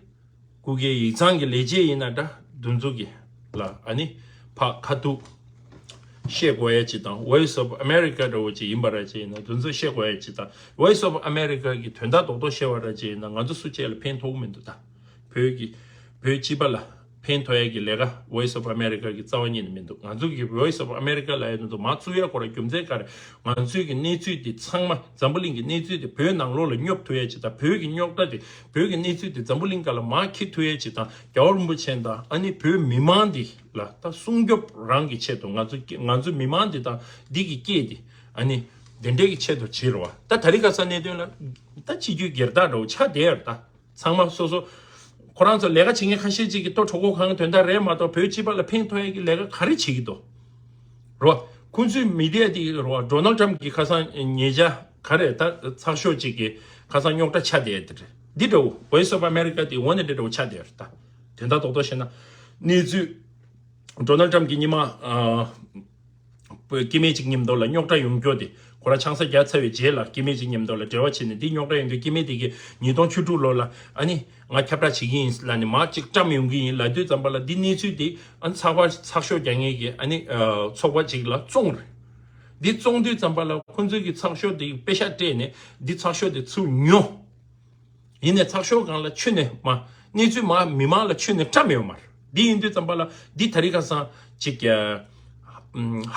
སྐུ་སྒེར་ཡིག་ཚང་གི་ལས་བྱེད་ཡིན་ན་འདྲ། འདི་ཚོ་གི་ལ་ཨ་ནི་ཕར་ཁ་ཐུག་བཤད་དགོས་ཡ་ཅིག་དང་། Voice of America འདྲ་བོ་ཅིག་ཡིན་པ་ར་ཅིག་ཡིན་ན་འདི་ཚོ་བཤད་དགོས་ཡ་ཅིག་དང་། Voice of America གི་དོན་དག་རྡོག་རྡོག་བཤད་པ་ར་ཅིག་ཡིན་ན་ང་ཚོ་སུ་གཅིག་ལ་ཕན་ཐོགས་མི་འདུག་ད། བོད་ཀྱི་བོད་སྤྱི་པ་ལ་ཕན་ཐོགས་ཡ་གི་ལས་ཀ་Voice of America གི་རྩ་བ་ཉིད་ནས་མི་འདུག། ང་ཚོ་གི་Voice of America ལབ་ཡ་འདི་ཚོ་མར་བཙུགས་ཡ་ཁོ་ར་རྒྱུ་མཚན་ག་རེ། ང་ཚོའི་གི་གནས་ཚུལ་དེ་ཚང་མ། འཛམ་བུ་གླིང་གི་གནས་ཚུལ་དེ་བོད་ནང་ལོགས་ལ་སྙོབ་ཐུབ་ཡ་ཅིག་དང་། བོད་ཀྱི་རྙོག་དྲ་དེ་བོད་ཀྱི་གནས་ཚུལ་དེ་འཛམ་བུ་གླིང་སྒང་ལ་མར་འཁྱེར་ཐུབ་ཡ་ཅིག་དང་། རྒྱལ་བ་རིན་པོ་ཆེ་དང་ཨ་ནི་བོད་མི་མང་འདི་ལ་ད་སྲུང་སྐྱོབ་རང་གི་ཆེད་དུ། ང་ཚོ་ང་ཚོ་མི་མང་འདི་དང་འདི་གི་སྐད་དེ་ཨ་ནི་དེ་འདྲའི་གི་ཆེད་དུ་བྱེད་རོགས། ད་ད་རེས་ཁ་སང་གནད་དོན་ལ་ད་སྤྱི་རྒྱུ་སྒེར་བདག་འདྲ་བོ་ཆགས་བསྡད་ཡོད་རེད་ད། ཚང་མ་སོ་སོ་ཁོ་རང་ཚོ་ལས་ཀ་བྱེད་མཁན་ཁ་ཤས་ཅིག་གིས་ལྟོ་གྲོད་ཁོག་གང་དོན་དག་རེད་མ་གཏོགས་བོད་སྤྱི་པ་ལ་ཕན་ཐོགས་ཡ་གི་ལས་ཀ་ག་རེ་བྱེད་ཀྱི་འདུག། རོ། ཁོང་ཚོའི་མི་ཌི་ཡ་དེ་རོ། ཌོ་ནལ་ཊམ་གྱིས་ཁ་སང་ཉེ་ཆར་ག་རེ་ད་ཚགས་ཤོག་ཅིག་གི་ཁ་སང་རྙོག་དྲ་ཆགས་བསྡད་ཡ་དེ་རེད། འདི་འདྲ་བོ་Voice of America དེ་འོ་ན་འདི་འདྲ་བོ་ཆགས་བསྡད་ཡོད་རེད་ད། དོན་དག་རྡོག་རྡོག་བཤད་ན་གནས་ཚུལ། ཌོ་ནལ་ཊམ་གྱིས་ཉི་མ་ཨ། སྐྱེ་དམན་གཅིག་མཉམ་དུ་ལ་རྙོག་དྲ་ཡོང་རྒྱུ་དེ་ཁོ་རང་ཆང་ས་བརྒྱབ་ཚར་བའི་རྗེས་ལ་སྐྱེ་དམན་གཅིག་མཉམ་དུ་ལ་འབྲེལ་བ་བྱས་ནས་འདི་རྙོག་དྲ་ཡོང་དུས་སྐྱེ་དམན་དེ་གིས་ཉིས་སྟོང་བཅུ་དྲུག་ལོ་ལ་ཨ་ནི་ང་ཁྱབ་བསྒྲགས་བྱེད་ཀྱི་ཡིན་ལབ་ནས་མར་གཅིག་བཀྲམ་ཡོང་གི་ཡིན་ལབ་དུས་ཙམ་པ་ལ་འདི་གནས་ཚུལ་དེ་ཨ་ནི་ཚགས་པར་ཚགས་ཤོག་རྒྱག་མཁན་གྱི་ཨ་ནི་ཚོགས་པ་གཅིག་ལ་བཙོང་རེད། འདི་བཙོང་དུས་ཙམ་པ་ལ་ཁོང་ཚོའི་གི་ཚགས་ཤོག་དེ་པེ་ཤག་སྤྲད་ནས་འདི་ཚགས་ཤོག་དེ་ཚུར་ཉོ། ཡིན་ནའི་ཚགས་ཤོག་སྒང་ལ་ཁྱོན་ནས་མ་གནས་ཚུལ་མ་མི་མང་ལ་ཁྱོན་ནས་བཀྲམ་ཡོད་མ་རེད། འདི་ཡིན་དུས་ཙམ་པ་ལ་འདི་ད་རེས་ཁ་སང་ཅིག་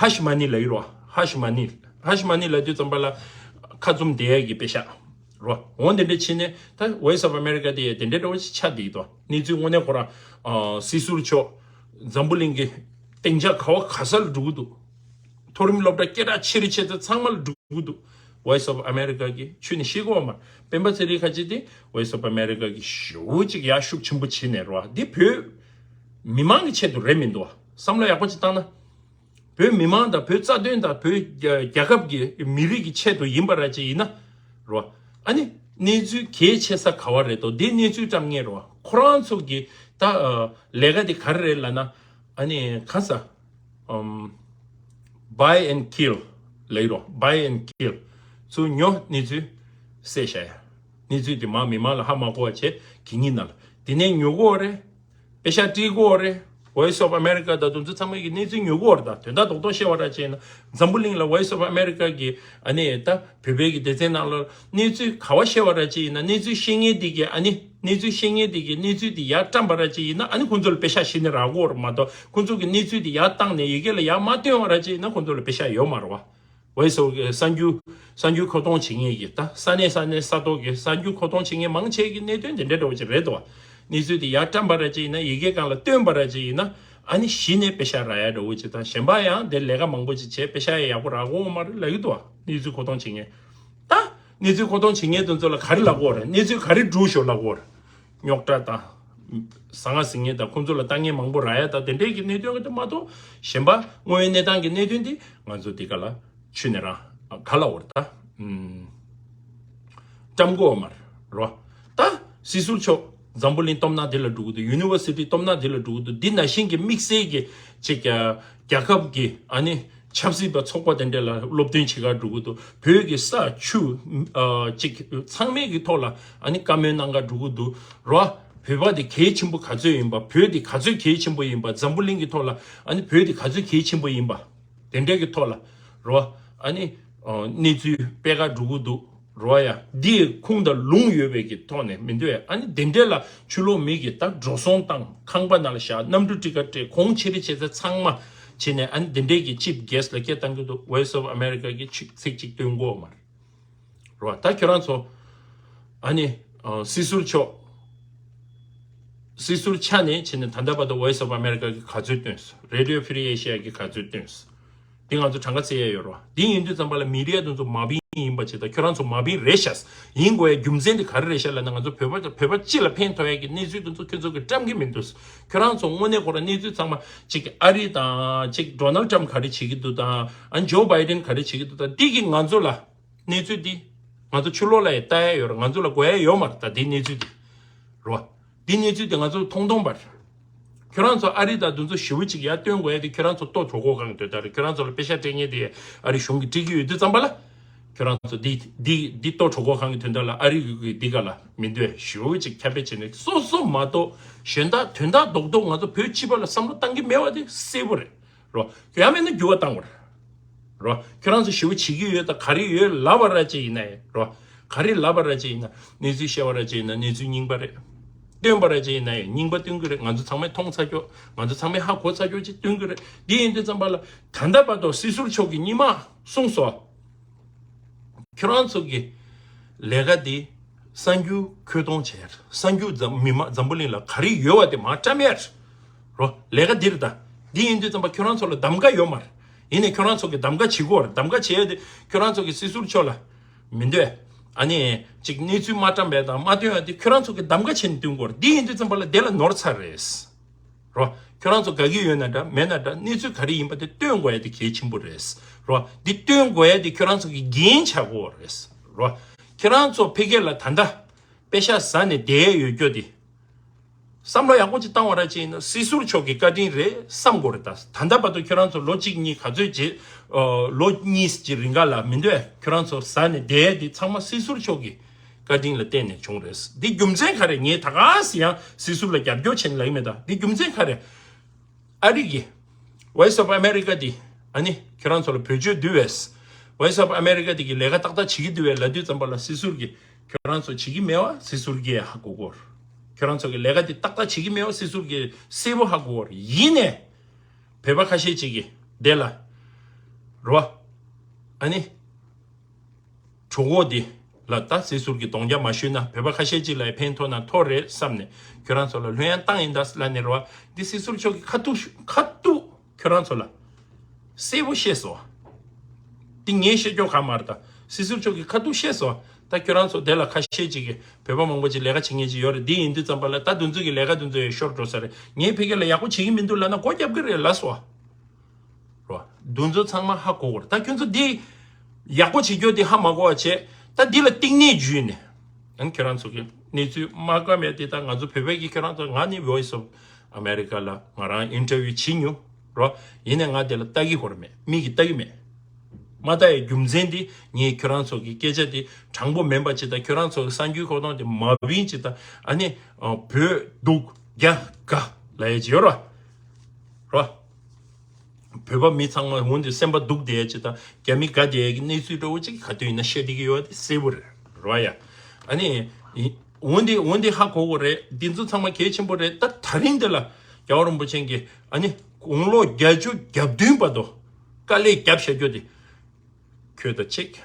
ཧ་ཤི་མ་ནི་ལབ་ཡོད་རོ། ཧ་ཤི་མ་ནི་ཧ་ཤི་མ་ནི་ལབ་དུས་ཙམ་པ་ལ་ཁ་བཙུམ་བསྡད་ཡ་གི་པེ་ཤག་རོ། འོ་འདི་འདྲ་བྱས་ནས་ད་Voice of America དེ་དེ་འདྲའི་འདྲ་བོ་ཞིག་ཆགས་བསྡད་ཀྱི་འདུག། གནས་ཚུལ་དངོས་གནས་ཁོ་རང་སྲིད་ཟུར་མཆོག་འཛམ་བུ་གླིང་གི་སྡིངས་ཆ་ག་བ་ག་ས་ལ་འགྲོ་གི་འདུག། མཐོ་རིམ་སློབ་གྲྭ་སྐད་གྲགས་ཆེ་རུ་ཆེ་ཚད་ཚང་མ་ལ་འགྲོ་གི་འདུག། Voice of America གིས་ཁྱོན་ནས་ཤེས་ཀྱི་ཡོད་མ་རེད། སྤེན་པ་ཚེ་རིང་ཁ་ཅིག་དེ་Voice of America གིས་ཞེ་པོ་ཅིག་ཡར་ཤུགས་ཆེན་པོ་བྱས་ནས་རེད་བ། འདི་བོད་མི་མང་གི་ཆེད་དུ་རེད་མི་འདུག་བ། བསམ་བློ་ཡག་པོ་ཅིག་བཏང་ན། བོད་མི་མང་དང་བོད་རྩ་དོན་དང་བོད་རྒྱལ་ཁབ་ཀྱི་མི་རིགས་ཀྱི་ཆེད་དུ་ཡིན་པ་ར་ཅིག་ཡིན་ན་རེད་བ། ཨ་ནི་གནས་ཚུལ་གལ་ཆེ་ས་ག་བ་རེད་དོ། འདི་གནས་ཚུལ་བཀྲམ་མཁན་རེད་བ། ཁོ་རང་ཚོ་གི་ད་ལས་ཀ་དེ་ག་རེ་རེད་ལབ་ན། ཨ་ནི་ག་ས། ཨམ། Buy and kill ལབ་ཡོད་རོ། Buy and kill། ཚུར་ཉོ་གནས་ཚུལ་གསལ་བཤད་ཡ། གནས་ཚུལ་དེ་མ་མི་མང་ལ་ཧ་མ་གོ་བ་བྱས་གི་ཉིན་ནང་ལ་དེ་ནས་ཉོ་གོ་རེད། པེ་ཤག་སྤྲད་གོ་རེད། Voice of America དང་དེ་ཚོ་ཚང་མ་གི་གནས་ཚུལ་ཉོ་གོ་རེད། ད་དོན་དག་རྡོག་རྡོག་བཤད་པ་ར་ཅིག་ཡིན་ན་འཛམ་བུ་གླིང་ལ་Voice of America གི་ཨ་ནི་ད་བོད་པའི་གི་སྡེ་ཚན་ནང་ལ་གནས་ཚུལ་ག་བ་བཤད་པ་ར་ཅིག་ཡིན་ན་གནས་ཚུལ་བཤད་མཁན་དེ་གི་ཨ་ནི་གནས་ཚུལ་བཤད་མཁན་དེ་གི་གནས་ཚུལ་དེ་ཡར་བཀྲམ་པ་ར་ཅིག་ཡིན་ན་ཨ་ནི་ཁོང་ཚོ་ལ་པེ་ཤག་གཞི་ནས་རག་གོ་རེད་མ་གཏོགས་ཁོང་ཚོ་གི་གནས་ཚུལ་དེ་ཡར་བཏང་ནས་ཡི་གེ་ལ་ཡར་མ་བཏོན་པ་ར་ཅིག་ཡིན་ན་ཁོང་ཚོ་ལ་པེ་ཤག་ཡོད་མ་རེད་བ། Voice of གསར་འགྱུར་གསར་འགྱུར་མཁོ་གཏོང་བྱེད་མཁན་གྱི་ད་ས་གནས་ས་གནས་ས་ཐོག་གི་གསར་འགྱུར་མཁོ་གཏོང་བྱེད་མཁན་མང་ཆེ་གི་གནད་དོན་དེ་འདྲ་འདྲ་བོ་ཅིག་རེད་དོ། གནས་ཚུལ་དེ་ཡར་བཀྲམ་པ་ར་ཅིག་ཡིན་ན་ཡི་གེ་སྒང་ལ་བཏོན་པ་ར་ཅིག་ཡིན་ན་ཨ་ནི་གཞི་ནས་པེ་ཤག་རག་ཡ་འདྲ་བོ་ཅིག་དང་གཞན་པ་ཡང་དེ་ལས་ཀ་མང་པོ་ཅིག་བྱས་པེ་ཤག་ཡ་ཡག་པོ་རག་གོ་མ་རེད་ལབ་ཀྱི་འདུག་བ། གནས་ཚུལ་མཁོ་གཏོང་བྱེད་མཁན་ད་གནས་ཚུལ་མཁོ་གཏོང་བྱེད་མཁན་དེ་ཚོ་ལ་ག་རེ་ལབ་དགོས་རེད། གནས་ཚུལ་ག་རེ་སྒྲུག་ཤོག་ལབ་དགོས་རེད། རྙོག་དྲ་དང་ཟང་ངེ་ཟིང་ངེ་དང་ཁོང་ཚོ་ལ་ལྟ་ངན་མང་པོ་རག་ཡ་དང་དེ་འདྲའི་གི་གནད་དོན་གི་དེ་མ་གཏོགས་གཞན་པ་དངོས་ཡོད་གནས་སྟངས་ཀྱི་གནད་དོན་དེ་ང་ཚོ་འདི་ག་ལ་ཆུ་ནས་རང་ག་ལ་འོར་ད་ཨུམ་ཀྲམ་གོ་མར་རོ། ད་སྲིད་ཟུར་མཆོག་འཛམ་བུ་གླིང་སྟོབས་ན་དེ་ལ་འགྲོ་གི་འདུག་ཡུ་ནི་ཝར་སི་ཊི་སྟོབས་ན་དེ་ལ་འགྲོ་གི་འདུག་འདི་ནང་བཞིན་གྱི་དམིགས་བསལ་གྱི་ཅིག་རྒྱལ་ཁབ་ཀྱི་ཨ་ནི་ཆབ་སྲིད་པ་ཚོགས་པ་དེ་འདྲ་ལ་སློབ་སྟོན་བྱེད་གར་འགྲོ་གི་འདུག་བོད་ཀྱི་ས་ཆུ་ཨ་ཅིག་ཚང་མའི་གི་ཐོག་ལ་ཨ་ནི་བཀའ་མོལ་གནང་གར་འགྲོ་གི་འདུག་རོ། བོད་པ་དེ་གལ་ཆེན་པོ་ག་ཚོད་ཡིན་པ། བོད་དེ་ག་ཚོད་གལ་ཆེན་པོ་ཡིན་པ། འཛམ་བུ་གླིང་གི་ཐོག་ལ་ཨ་ནི་བོད་དེ་ག་ཚོད་གལ་ཆེན་པོ་ཡིན་པ། དེ་འདྲའི་གི་ཐོག་ལ་རོ། ཨ་ནི་ཨ་གནས་ཚུལ་སྤེལ་གར་འགྲོ་གི་འདུག་རོ་ཡ། འདི་ཁུངས་དང་ལུང་ཡོད་པའི་གི་ཐོག་ནས་མི་འདུག་ཨ་ནི་དེ་འདྲའི་ལ་ཕྱི་ལོགས་མི་གི་ད་འགྲོ་སོང་བཏང་ཁང་པ་ནང་ལ་བཞག་གནམ་གྲུ་ཊི་ཀེ་ཊི་སྤྲད་གོང་ཆེ་རེ་བྱེད་ས་ཚང་མ་བྱས་ནས་ཨ་ནི་དེ་འདྲའི་གི་ཅིབ་གེ་སི་ལ་སྐད་བཏང་གི་འདུག Voice of America གི་ཚིག་ཚིག་གཅིག་སྟོན་གོ་མ་རེད། རོ། ད་ཁྱོད་རང་ཚོ་ཨ་ནི་ཨ་སྲིད་ཟུར་མཆོག་སྲིད་ཟུར་ཆ་ནས་བྱས་ནས་ད་ལྟ་བར་དུ་Voice of America གི་ག་ཚོད་བཏོན་སོང་། Radio Free Asia གི་ག་ཚོད་བཏོན་སོང་། འདི་ང་ཚོ་གྲངས་ཀ་བཙལ་ཡ་ཡོད་རོ། འདི་ཡིན་དུས་ཙམ་པ་ལ་མི་རིགས་དེ་ཚོ་མ་བིན་ཡིན་པ་བྱེད་ད་ཁྱོད་རང་ཚོ་མ་བིན་རེད་ཤག་ཡིན་དགོས་ཡ་རྒྱུ་མཚན་དེ་ག་རེ་རེད་ཤག་ལབ་ན་ང་ཚོ་བོད་པ་བོད་པ་སྤྱི་ལ་ཕན་ཐོགས་ཡ་གི་གནས་ཚུལ་དེ་ཚོ་ཁྱོད་ཚོ་གི་བཀྲམ་གི་མི་འདུག་ཁྱོད་རང་ཚོ་དངོས་གནས་ཁོ་རང་གནས་ཚུལ་ཚང་མ་ཅིག་ཨ་རི་དང་ཅིག་Donald Trump ག་རེ་བྱེད་ཀྱི་འདུག་དང་ཨ་Joe Biden ག་རེ་བྱེད་ཀྱི་འདུག་དང་འདི་གི་ང་ཚོ་ལ་གནས་ཚུལ་འདི་ང་ཚོ་ཕྱི་ལོགས་ལ་ཡང་ལྟ་ཡ་ཡོད་རེད། ང་ཚོ་ལ་དགོས་ཡ་ཡོད་མ་རེད། ད་འདི་གནས་ཚུལ་འདི་རོ། འདི་གནས་ཚུལ་འདི་ང་ཚོ་མཐོང་མཐོང་པ་རེད། ཁྱོད་རང་ཚོ་ཨ་རི་དང་འདི་ཚོ་ཞེ་པོ་ཅིག་ཡར་བཏོན་དགོས་ཡ་དེ་ཁྱོད་རང་ཚོ་ལྟོ་གྲོད་ཁོག་གང་གི་དོན་དག་རེད། ཁྱོད་རང་ཚོ་ལ་པེ་ཤག་སྤྲད་མཁན་དེ་ཨ་རི་གཞུང་གིས་སྤྲད་ཀྱི་ཡོད་དུས་ཙམ་པ་ལ་ཁྱོད་རང་ཚོ་འདི་འདི་འདི་ལྟོ་གྲོད་ཁོག་གང་གི་དོན་དག་ལ་ཨ་རི་གི་འདི་ག་ལ་མི་འདོད་ཞེ་པོ་ཅིག་ཁྱབ་སྤེལ་བྱས་ནས་སོ་སོ་མ་གཏོགས་གཞན་དག་དོན་དག་རྡོག་རྡོག་ང་ཚོ་བོད་སྤྱི་པ་ལ་བསམ་བློ་བཏང་གི་མེད་པ་དེ་གསལ་པོ་རེད། རོ། ཡང་མིན་ན་འགྱུར་བ་བཏང་དགོས་རེད། རོ། ཁྱོད་རང་ཚོ་ཞེ་པོ་བྱེད་ཀྱི་ཡོད་ད་ག་རེ་ཡོད་ལབ་པ་ར་ཅིག་ཡིན་ན་ཡང་རོ། ག་རེ་ལབ་པ་ར་ཅིག་ཡིན་ན་གནས་ཚུལ་བཤད་པ་ར་ཅིག་ཡིན་ན་གནས་ཚུལ་རྙིང་པ་རེད། སྟོན་པ་ར་ཅིག་ཡིན་ན་ཡང་རྙིང་པ་སྟོན་གྱི་རེད། ང་ཚོ་ཚང་མས་མཐོང་ཚར་ཀྱོག་ང་ཚོ་ཚང་མས་ཧ་གོ་ཚར་ཀྱོག་ཅིག་སྟོན་གྱི་རེད། འདི་ཡིན་དུས་ཙམ་པ་ལ་ད་ལྟ་བར་དུ་སྲིད་ཟུར་མཆོག་གིས་སྔོན་མ་གསུངས་སོང་། ཁྱོད་རང་ཚོ་གི་ལས་ཀ་འདི་གསར་འགྱུར་མཁོ་གཏོང་བྱས། གསར་འགྱུར་འཛམ་མི་མང་འཛམ་བུ་གླིང་ལ་ག་རེ་ཡོད་པ་དེ་མར་བཀྲམ་ཡ་རོ། ལས་ཀ་འདི་རེད་ད། འདི་ཡིན་དུས་ཙམ་པ་ཁྱོད་རང་ཚོ་ལ་གདམ་ག་ཡོད་མ་རེད། ཡིན་ནའི་ཁྱོད་རང་ཚོ་གི་གདམ་ག་བྱེད་དགོས་རེད། གདམ་ག་བྱེད་ཡ་དེ་ཁྱོད་རང་ཚོ་གི་སྲིད་ཟུར་མཆོག་ལ་མི་འདོད། ཨ་ནི་ཅིག་གནས་ཚུལ་མ་བཀྲམ་པ་དང་མ་སྟོན་ཡ་དེ་ཁྱོད་རང་ཚོ་གི་གདམ་ག་བྱས་ནས་སྟོན་དགོས་རེད། འདི་ཡིན་དུས་ཙམ་པ་ལ་དེ་ལ་ནོར་ཚར་རེད། རོ། ཁྱོད་རང་ཚོ་དགའ་གི་ཡོད་ན་འདྲ་མེད་ན་འདྲ་གནས་ཚུལ་ག་རེ་ཡིན་པ་དེ་སྟོན་དགོས་ཡ་དེ་གལ་ཆེན་པོ་རེད། རོ། འདི་སྟོན་དགོས་ཡ་དེ་ཁྱོད་རང་ཚོ་གི་འགན་ཆགས་དགོས་རེད། རོ། ཁྱོད་རང་ཚོ་ཕ་གི་ལ་ད་ལྟ་པེ་ཤག་ཟ་ནས་བསྡད་ཡོད་རྒྱུ་དེ། བསམ་བློ་ཡག་པོ་ཅིག་བཏང་བ་ར་ཅིག་ཡིན་ན་སྲིད་ཟུར་མཆོག་གི་བཀའ་དྲིན་རེད་བསམ་དགོས་རེད་ད། ད་ལྟ་བར་དུ་ཁྱོད་རང་ཚོ་ལོ་གཅིག་གཉིས་ག་ཚོད་རྗེས་ལོ་གཉིས་ཀྱི་རིང་ག་ལ་མི་འདོད་ཁྱོད་རང་ཚོ་ཟ་ནས་བསྡད་ཡ་དེ་ཚང་མ་སྲིད་ཟུར་མཆོག་གི་བཀའ་དྲིན་ལ་བརྟེན་ནས་བྱུང་རེད། འདི་རྒྱུ་མཚན་ག་རེ། ངས་ད་ག་སེ་ཡང་སྲིད་ཟུར་ལ་རྒྱབ་སྐྱོར་བྱེད་ལབ་ཀྱི་མེད་ད། འདི་རྒྱུ་མཚན་ག་རེ། ཨ་རི་གི་Voice of America འདི་ཨ་ནི་ཁྱོད་རང་ཚོ་ལ་བེད་སྤྱོད་བསྡུ་བས། Voice of America འདི་གི་ལས་ཀ་ཏག་ཏག་བྱེད་ཀྱི་འདུག་བས་ལབ་དུས་ཙམ་པ་ལ་སྲིད་ཟུར་གི་ཁྱོད་རང་ཚོ་བྱེད་ཀྱི་མེད་བ་སྲིད་ཟུར་གི་ཧ་གོ་གོ། ཁྱོད་རང་ཚོ་གི་ལས་ཀ་འདི་ཏག་ཏག་བྱེད་ཀྱི་མེད་བ་སྲིད་ཟུར་གི་གསལ་པོ་ཧ་གོ་གོ། ཡིན་ནས་བོད་པ་ཁ་ཤས་ཅིག་གི་དེ་ལ་རོ་ཨ་ནི། གྲོད་ཁོག་འདི་ལ་ད་སྲིད་ཟུར་གྱི་གདོང་རྒྱག་མ་ཞུས་ན་བོད་པ་ཁ་ཤས་ཅིག་ལ་ཕན་ཐོགས་ན་ཐོགས་རེད་བསམ་ནས་ཁྱོད་རང་ཚོ་ལ་ལྷོད་ཡངས་བཏང་ཡིན་ད་ལབ་ནས་རེད་བ། འདི་སྲིད་ཟུར་མཆོག་གི་ཁ་ཐུག་ཁ་ཐུག་ཁྱོད་རང་ཚོ་ལ་གསལ་པོ་བཤད་སོང་། འདི་ངས་བཤད་རྒྱུ་གང་མ་རེད་ད། སྲིད་ཟུར་མཆོག་གི་ཁ་ཐུག་བཤད་སོང་། ད་ཁྱོད་རང་ཚོ་དེ་ལ་ཁ་ཤས་ཅིག་གིས་བོད་པ་མང་པོ་ཅིག་ལས་ཀ་བྱེད་མཁན་ཅིག་ཡོད་རེད། འདི་ཡིན་དུས་ཙམ་པ་ལ་ད་འདི་ཚོ་གི་ལས་ཀ་འདི་ཚོ་ཡང་ཤོར་འགྲོ་ས་རེད། ངས་ཕ་གི་ལ་ཡག་པོ་བྱེད་ཀྱི་མི་འདུག་ལབ་ན་སྒོ་རྒྱབ་ཀྱི་རེད་ལབ་སོང་། རོ། འདུ་འཛོམས་ཚང་མ་ཧ་གོ་གོ་རེད། ད་ཁྱོད་ཚོ་འདི་ཡག་པོ་བྱེད་རྒྱུ་འདི་ཧ་མ་གོ་བ་བྱས། ད་འདི་ལ་གཏིང་ནས་འཇུས་ནས་ཨང་ཁྱོད་རང་ཚོ་གི་གནས་ཚུལ་མ་དགའ་མེད་དེ་ད་ང་ཚོ་བོད་པའི་གི་ཁྱོད་རང་ཚོ་ང་ནི་Voice of America ལ་ང་རང་interview བྱེད་མྱོང་རོ། ཡིན་ནས་ང་དེ་ལ་ལྟ་གི་ཧོར་མེད་མིག་གིས་ལྟ་གི་མེད། མ་ལྟ་ཡའི་རྒྱུ་མཚན་དེ་ངས་ཁྱོད་རང་ཚོ་གི་སྐད་ཆ་དེ་དྲང་པོ་མིན་པ་ཅིག་དང་ཁྱོད་རང་ཚོ་གི་གསར་འགྱུར་ཁོ་ཐོང་དེ་མ་བིན་ཅིག་དང་ཨ་ནི་བོད་སྡུག་རྒྱ་དགའ་ལབ་ཡ་ཅིག་ཡོད་ར་ར། བོད་པ་མི་ཚང་མ་འོན་ཏེ་སེམས་པ་སྡུག་བསྡད་ཡ་ཅིག་དང་རྒྱ་མི་དགའ་བསྡད་ཡ་གི་གནས་ཚུལ་འདྲ་བོ་ཅིག་ག་དུས་ཡིན་ན་བཤད་བསྡད་ཀྱི་ཡོད་པ་དེ་གསལ་པོ་རེད་ར་ཡ། ཨ་ནི་འོན་ཏེ་འོན་ཏེ་ཧ་གོ་གོ་རེད། འདི་ཚོ་ཚང་མ་གལ་ཆེན་པོ་རེད། ད་ད་རིང་འདི་ལ་རྒྱལ་བ་རིན་པོ་ཆེ་གིས་ཨ་ནི་དགུང་ལོ་བརྒྱད་ཅུ་གྱ་བདུན་བར་དུ་དཀའ་ལས་བརྒྱབ་བཞག་རྒྱུ་དེ། ཁྱོད་དང་གཅིག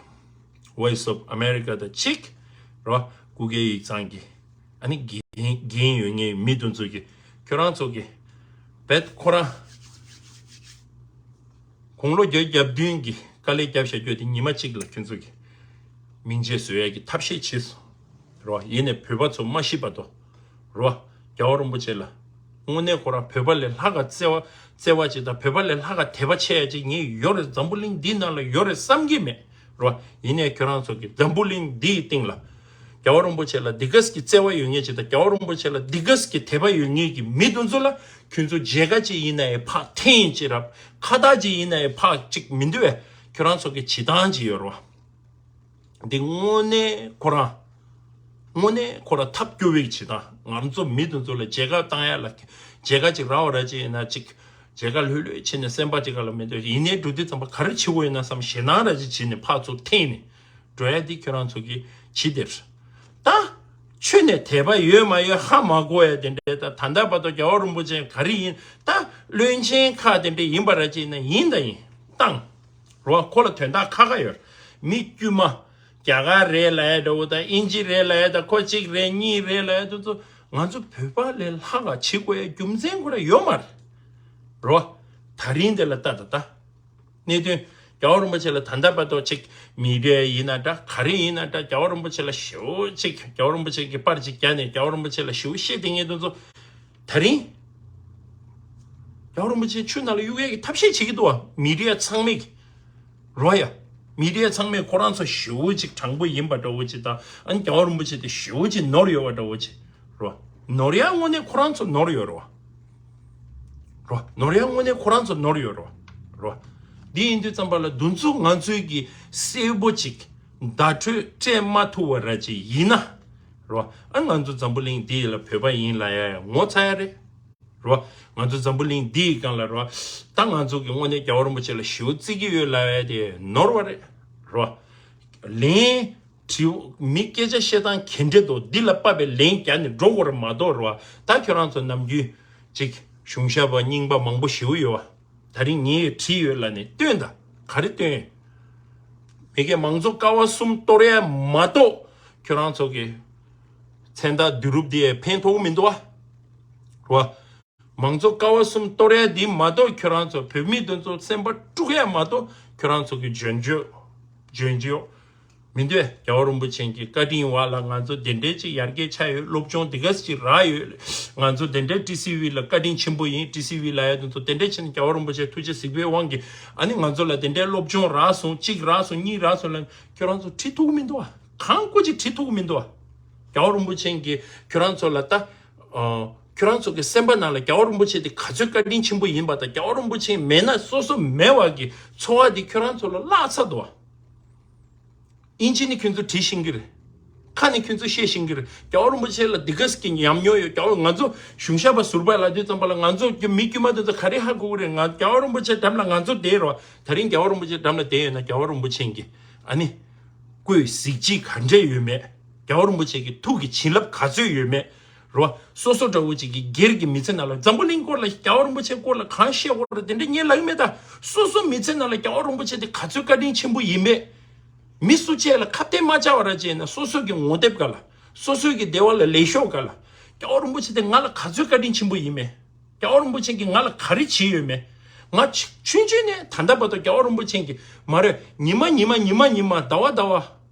Voice of America དང་གཅིག་རོ། སྐུ་སྒེར་ཡིག་ཚང་གི་ཨ་ནི་འགན་འགན་ཡོད་ངེས་མི་དེ་ཚོ་གི་ཁྱོད་རང་ཚོ་གི་བེད་ཁོ་རང་དགུང་ལོ་བརྒྱད་བརྒྱ་བདུན་གི་དཀའ་ལས་བརྒྱབ་བཞག་རྒྱུ་དེ་ཉི་མ་གཅིག་ལ་ཁྱོད་ཚོ་གི་མིང་ཆད་བཟོ་ཡ་གི་ཐབས་ཤེས་བྱས་སོང་རོ། ཡིན་ནས་བོད་པ་ཚོ་མ་ཤི་བར་དུ་རོ། རྒྱལ་བ་རིན་པོ་ཆེ་ལ་དངོས་གནས་ཁོ་རང་བོད་པ་ལས་ལྷག་ག་བརྩེ་བ་བརྩེ་བ་ཅིག་དང་བོད་པ་ལས་ལྷག་ག་དད་པ་ཆེ་ཡ་ཅིག་ངས་ཡོད་རེད། འཛམ་བུ་གླིང་འདིའི་ནང་ལ་ཡོད་རེད་བསམ་གྱི་མེད་རོ། ཡིན་ནས་ཁྱོད་རང་ཚོ་གི་འཛམ་བུ་གླིང་འདིའི་སྟེང་ལ་རྒྱལ་བ་རིན་པོ་ཆེ་ལ་འདི་གས་ཀྱི་བརྩེ་བ་ཡོད་ངེས་ཅིག་དང་རྒྱལ་བ་རིན་པོ་ཆེ་ལ་འདི་གས་ཀྱི་དད་པ་ཡོད་ངེས་ཀྱི་མི་དེ་ཚོ་ལ་ཁྱོད་ཚོ་མཇལ་ཁ་ཅིག་ཡིན་ནའི་ཕག་འཐེན་ཅིག་རབ་ཁ་བཏགས་ཅིག་ཡིན་ནའི་ཕག་ཅིག་མི་འདུག་བས། ཁྱོད་རང་ཚོ་གི་བྱེད་སྟངས་ཅིག་ཡོད་རོ། འདི་དངོས་གནས་ཁོ་རང་དངོས་གནས་ཁོ་རང་ཐབས་སྐྱོ་བའི་བྱེད་སྟངས། ང་ཚོ་མི་དེ་ཚོ་ལ་མཇལ་ཁ་བཏང་ཡ་ལ་མཇལ་ཁ་ཅིག་རག་པ་ར་ཅིག་ཡིན་ན་ཅིག་མཇལ་ཁ་ལྷོད་ལྷོད་བྱས་ནས་སེམས་པ་ཅིག་ག་ལ་མི་འདོད་ཡིན་ནའི་འགྲོ་དུས་ཙམ་པ་ག་རེ་བྱེད་དགོས་ཡོད་ན་བསམ་ཞེད་སྣང་ར་ཅིག་བྱས་ནས་ཕར་ཚུར་འཐེན་ནས་འགྲོ་ཡ་འདི་ཁྱོད་རང་ཚོ་གི་བྱེད་དེ་རེད། ད་ཆོས་ནས་དད་པ་ཡོད་མ་ཡོད་ཧ་མ་གོ་ཡ་དེ་འདྲའི་ད་ད་ལྟ་བར་དུ་རྒྱལ་བ་རིན་པོ་ཆེ་ག་རེ་ཡིན་ད་བློན་ཆེན་ཁག་དེ་འདྲ་ཡིན་པ་ར་ཅིག་ཡིན་ན་ཡིན་ད་ཡིན་བཏང་རོ། ཁོ་ལ་དོན་དག་ཁ་ཁ་ཡོད། མི་དཀྱུས་མ་རྒྱ་གར་རེད་ལབ་ཡ་འདྲ་བོ་དང་ཨིན་ཇི་རེད་ལབ་ཡ་དང་ཁོ་གཅིག་རེད་གཉིས་རེད་ལབ་ཡ་དེ་ཚོ་ང་ཚོ་བོད་པ་ལས་ལྷག་ག་བྱེད་དགོས་ཡ་རྒྱུ་མཚན་ཁོ་ར་ཡོད་མ་རེད་རོ། ད་རིང་དེ་ལ་ལྟ་ད་ལྟ། གནད་དོན། རྒྱལ་བ་རིན་པོ་ཆེ་ལ་ད་ལྟ་བར་དུ་ཅིག་མི་རིགས་ཡིན་ན་འདྲ་ག་རེ་ཡིན་ན་འདྲ་རྒྱལ་བ་རིན་པོ་ཆེ་ལ་ཞེ་པོ་ཅིག་རྒྱལ་བ་རིན་པོ་ཆེ་གི་པར་ཅིག་བརྒྱབ་ནས་རྒྱལ་བ་རིན་པོ་ཆེ་ལ་ཞེ་པོ་བཤད་དེ་ངས་དེ་ཚོ་ད་རིང་རྒྱལ་བ་རིན་པོ་ཆེ་ཆུ་ནང་ལ་གཡུག་ཡས་ཀྱི་ཐབས་ཤེས་བྱེད་ཀྱི་འདུག་བ། མི་རིགས་ཚང་མས་ཀྱི་རོ་ཡ། མི་རིགས་ཚང་མས་ཁོ་རང་ཚོ་ཞེ་པོ་ཅིག་དྲང་པོ་ཡིན་པ་འདྲ་བོ་ཅིག་དང་ཨ་ནི་རྒྱལ་བ་རིན་པོ་ཆེ་དེ་ཞེ་པོ་ཅིག་ནོར་ཡོད་པ་འདྲ་བོ་ཅིག་རོ། ནོར་ཡ་དངོས་གནས་ཁོ་རང་ཚོ་ནོར་ཡོད་རོ། རོ། ནོར་ཡ་དངོས་གནས་ཁོ་རང་ཚོ་ནོར་ཡོད་རོ། རོ། འདི་ཡིན་དུས་ཙམ་པ་ལ་འདུ་འཛོམས་ང་ཚོའི་གི་གསལ་པོ་ཅིག་བརྡ་སྤྲོད་སྤྲད་མ་ཐུབ་པ་ར་ཅིག་ཡིན་ན། རོ། ཨ་ང་ཚོ་འཛམ་བུ་གླིང་འདི་ལ་བོད་པ་ཡིན་ལ་ཡ་ཡ་ངོ་ཚ་ཡ་རེད། རོ། ང་ཚོ་འཛམ་བུ་གླིང་འདིའི་སྒང་ལ་རོ། ད་ང་ཚོ་གི་དངོས་གནས་རྒྱལ་བ་རིན་པོ་ཆེ་ལ་ཞེ་པོ་བརྩི་གི་ཡོད་ལ་ཡ་དེ་ནོར་བ་རེད། རོ། ལན། དྲི་བ། མི་སྐད་ཆ་བཤད་སྟངས་ག་འདྲ་འདུག་འདི་ལ་དཔག་པའི་ལན་རྒྱག་ནས་འགྲོ་དགོས་རེད་མ་གཏོགས་རེད་བ། ད་ཁྱོད་རང་ཚོ་ནམ་རྒྱུན་ཅིག་གཞུང་ཞབས་པ་རྙིང་པ་མང་པོ་ཞེ་པོ་ཡོད་བ། ད་རིང་ངས་བྲིས་ཡོད་ལབ་ནས་སྟོན་དང་ག་རེ་སྟོན། མི་སྒེར་མང་གཙོ་ཀ་བ་གསུམ་གཏོར་ཡ་མ་གཏོགས་ཁྱོད་རང་ཚོ་གི་མཚན་རྟགས་བསྡུ་རུབ་འདི་ཡས་ཕན་ཐོགས་མི་འདུག་བ། རེད་བ། མང་གཙོ་ཀ་བ་གསུམ་གཏོར་ཡ་འདི་མ་གཏོགས་ཁྱོད་རང་ཚོ་བོད་མི་དེ་ཚོ་སེམས་པ་དཀྲུག་ཡ་མ་གཏོགས་ཁྱོད་རང་ཚོ་གི་འཇོན་འཇོ་འཇོན་འཇོ་མི་འདུག་རྒྱལ་བ་རིན་པོ་ཆེ་གི་བཀའ་དྲིན་འོག་ལ་ང་ཚོ་དེ་འདྲའི་ཅིག་ཡར་རྒྱས་ཆགས་ཡོད། སློབ་སྦྱོང་དེ་ག་ཅིག་རག་ཡོད། ང་ཚོ་དེ་འདྲའི་ཊི་སི་ཝི་ལ་བཀའ་དྲིན་ཆེན་པོ་ཡིན། ཊི་སི་ཝི་ལ་ཡ་དེ་ཚོ་དེ་འདྲའི་ཕྱིན་རྒྱལ་བ་རིན་པོ་ཆེ་ཐུགས་རྗེ་གཟིགས་པའི་དབང་གིས་ཨ་ནི་ང་ཚོ་ལ་དེ་འདྲའི་སློབ་སྦྱོང་རག་སོང་གཅིག་རག་སོང་གཉིས་རག་སོང་ལ་ཁྱོད་རང་ཚོ་ཁྲིད་ཐུབ་ཀྱི་མི་འདུག་བ། གང་སྐོར་ཅིག་ཁྲིད་ཐུབ་ཀྱི་མི་འདུག་བ། རྒྱལ་བ་རིན་པོ་ཆེ་གིས་ཁྱོད་རང་ཚོ་ལ་ད། ཨ། ཁྱོད་རང་ཚོ་གི་སེམས་པ་ནང་ལ་རྒྱལ་བ་རིན་པོ་ཆེ་དེ་ག་ཚོད་བཀའ་དྲིན་ཆེན་པོ་ཡིན་པ་དང་རྒྱལ་བ་རིན་པོ་ཆེ་མེད་ན་སོ་སོ་མེད་པ་གི་ཚོར་བ་དེ་ཁྱོད་རང་ཚོ་ལ་བརླག་ཚར་འདུག་བ། ཨིན་ཇི་ནི་ཁྱོད་ཚོ་བྲིས་ཤེས་ཀྱི་རེད། ཁ་ནི་ཁྱོད་ཚོ་བཤད་ཤེས་ཀྱི་རེད། རྒྱལ་བ་རིན་པོ་ཆེ་ལ་འདི་ག་ཟིག་གི་ཉམས་མྱོང་ཡོད། རྒྱལ་བ་ང་ཚོ་གཞུང་ཞབས་པ་ཟུར་པ་ལབ་དུས་ཙམ་པ་ལ་ང་ཚོ་གི་མི་དཀྱུས་མ་དེ་ཚོ་ག་རེ་ཧ་གོ་གི་རེད། ང་རྒྱལ་བ་རིན་པོ་ཆེ་འགྲམ་ལ་ང་ཚོ་བསྡད་རོགས། ད་རིང་རྒྱལ་བ་རིན་པོ་ཆེ་འགྲམ་ལ་བསྡད་ཡོད་ན་རྒྱལ་བ་རིན་པོ་ཆེ་གི་ཨ་ནི། སྐུའི་གཟི་བརྗིད་ག་འདྲས་ཡོད་མེད། རྒྱལ་བ་རིན་པོ་ཆེ་གི་ཐུགས་ཀྱི་བྱིན་རླབས་ག་ཚོད་ཡོད་མེད། རོ། སོ་སོ་འདྲ་བོ་ཅིག་གི་སྒེར་གྱི་མི་ཚེ་ནང་ལ་འཛམ་བུ་གླིང་སྐོར་ལ་རྒྱལ་བ་རིན་པོ་ཆེ་སྐོར་ལ་གང་བཤད་དགོས་རེད་དེ་འདྲ་ངས་ལབ་ཀྱི་མེད་ད། སོ་སོ་མི་ཚེ་ནང་ལ་རྒྱལ་བ་རིན་པོ་ཆེ་དེ་ག་ཚོད་བཀའ་དྲིན་ཆེན་པོ་ཡིན་མེད། མི་སུ་གཅིག་ལ་ཁ་གཏད་མ་བཅག་པ་ར་བྱས་ན་སོ་སོ་གི་ངོ་དེབ་སྒང་ལ་སོ་སོ་གི་སྡེ་བ་ལ་ལས་ཤོག་སྒང་ལ་རྒྱལ་བ་རིན་པོ་ཆེ་དེ་ང་ལ་ག་ཚོད་བཀའ་དྲིན་ཆེན་པོ་ཡིན་མེད། རྒྱལ་བ་རིན་པོ་ཆེ་གིས་ང་ལ་ག་རེ་བྱས་ཡོད་མེད། ང་ཆུང་ཆུང་ནས་ད་ལྟ་བར་དུ་རྒྱལ་བ་རིན་པོ་ཆེ་གིས་མ་རེད་ཉི་མ་ཉི་མ་ཉི་མ་ཉི་མ་ཟླ་བ་ཟླ་བ།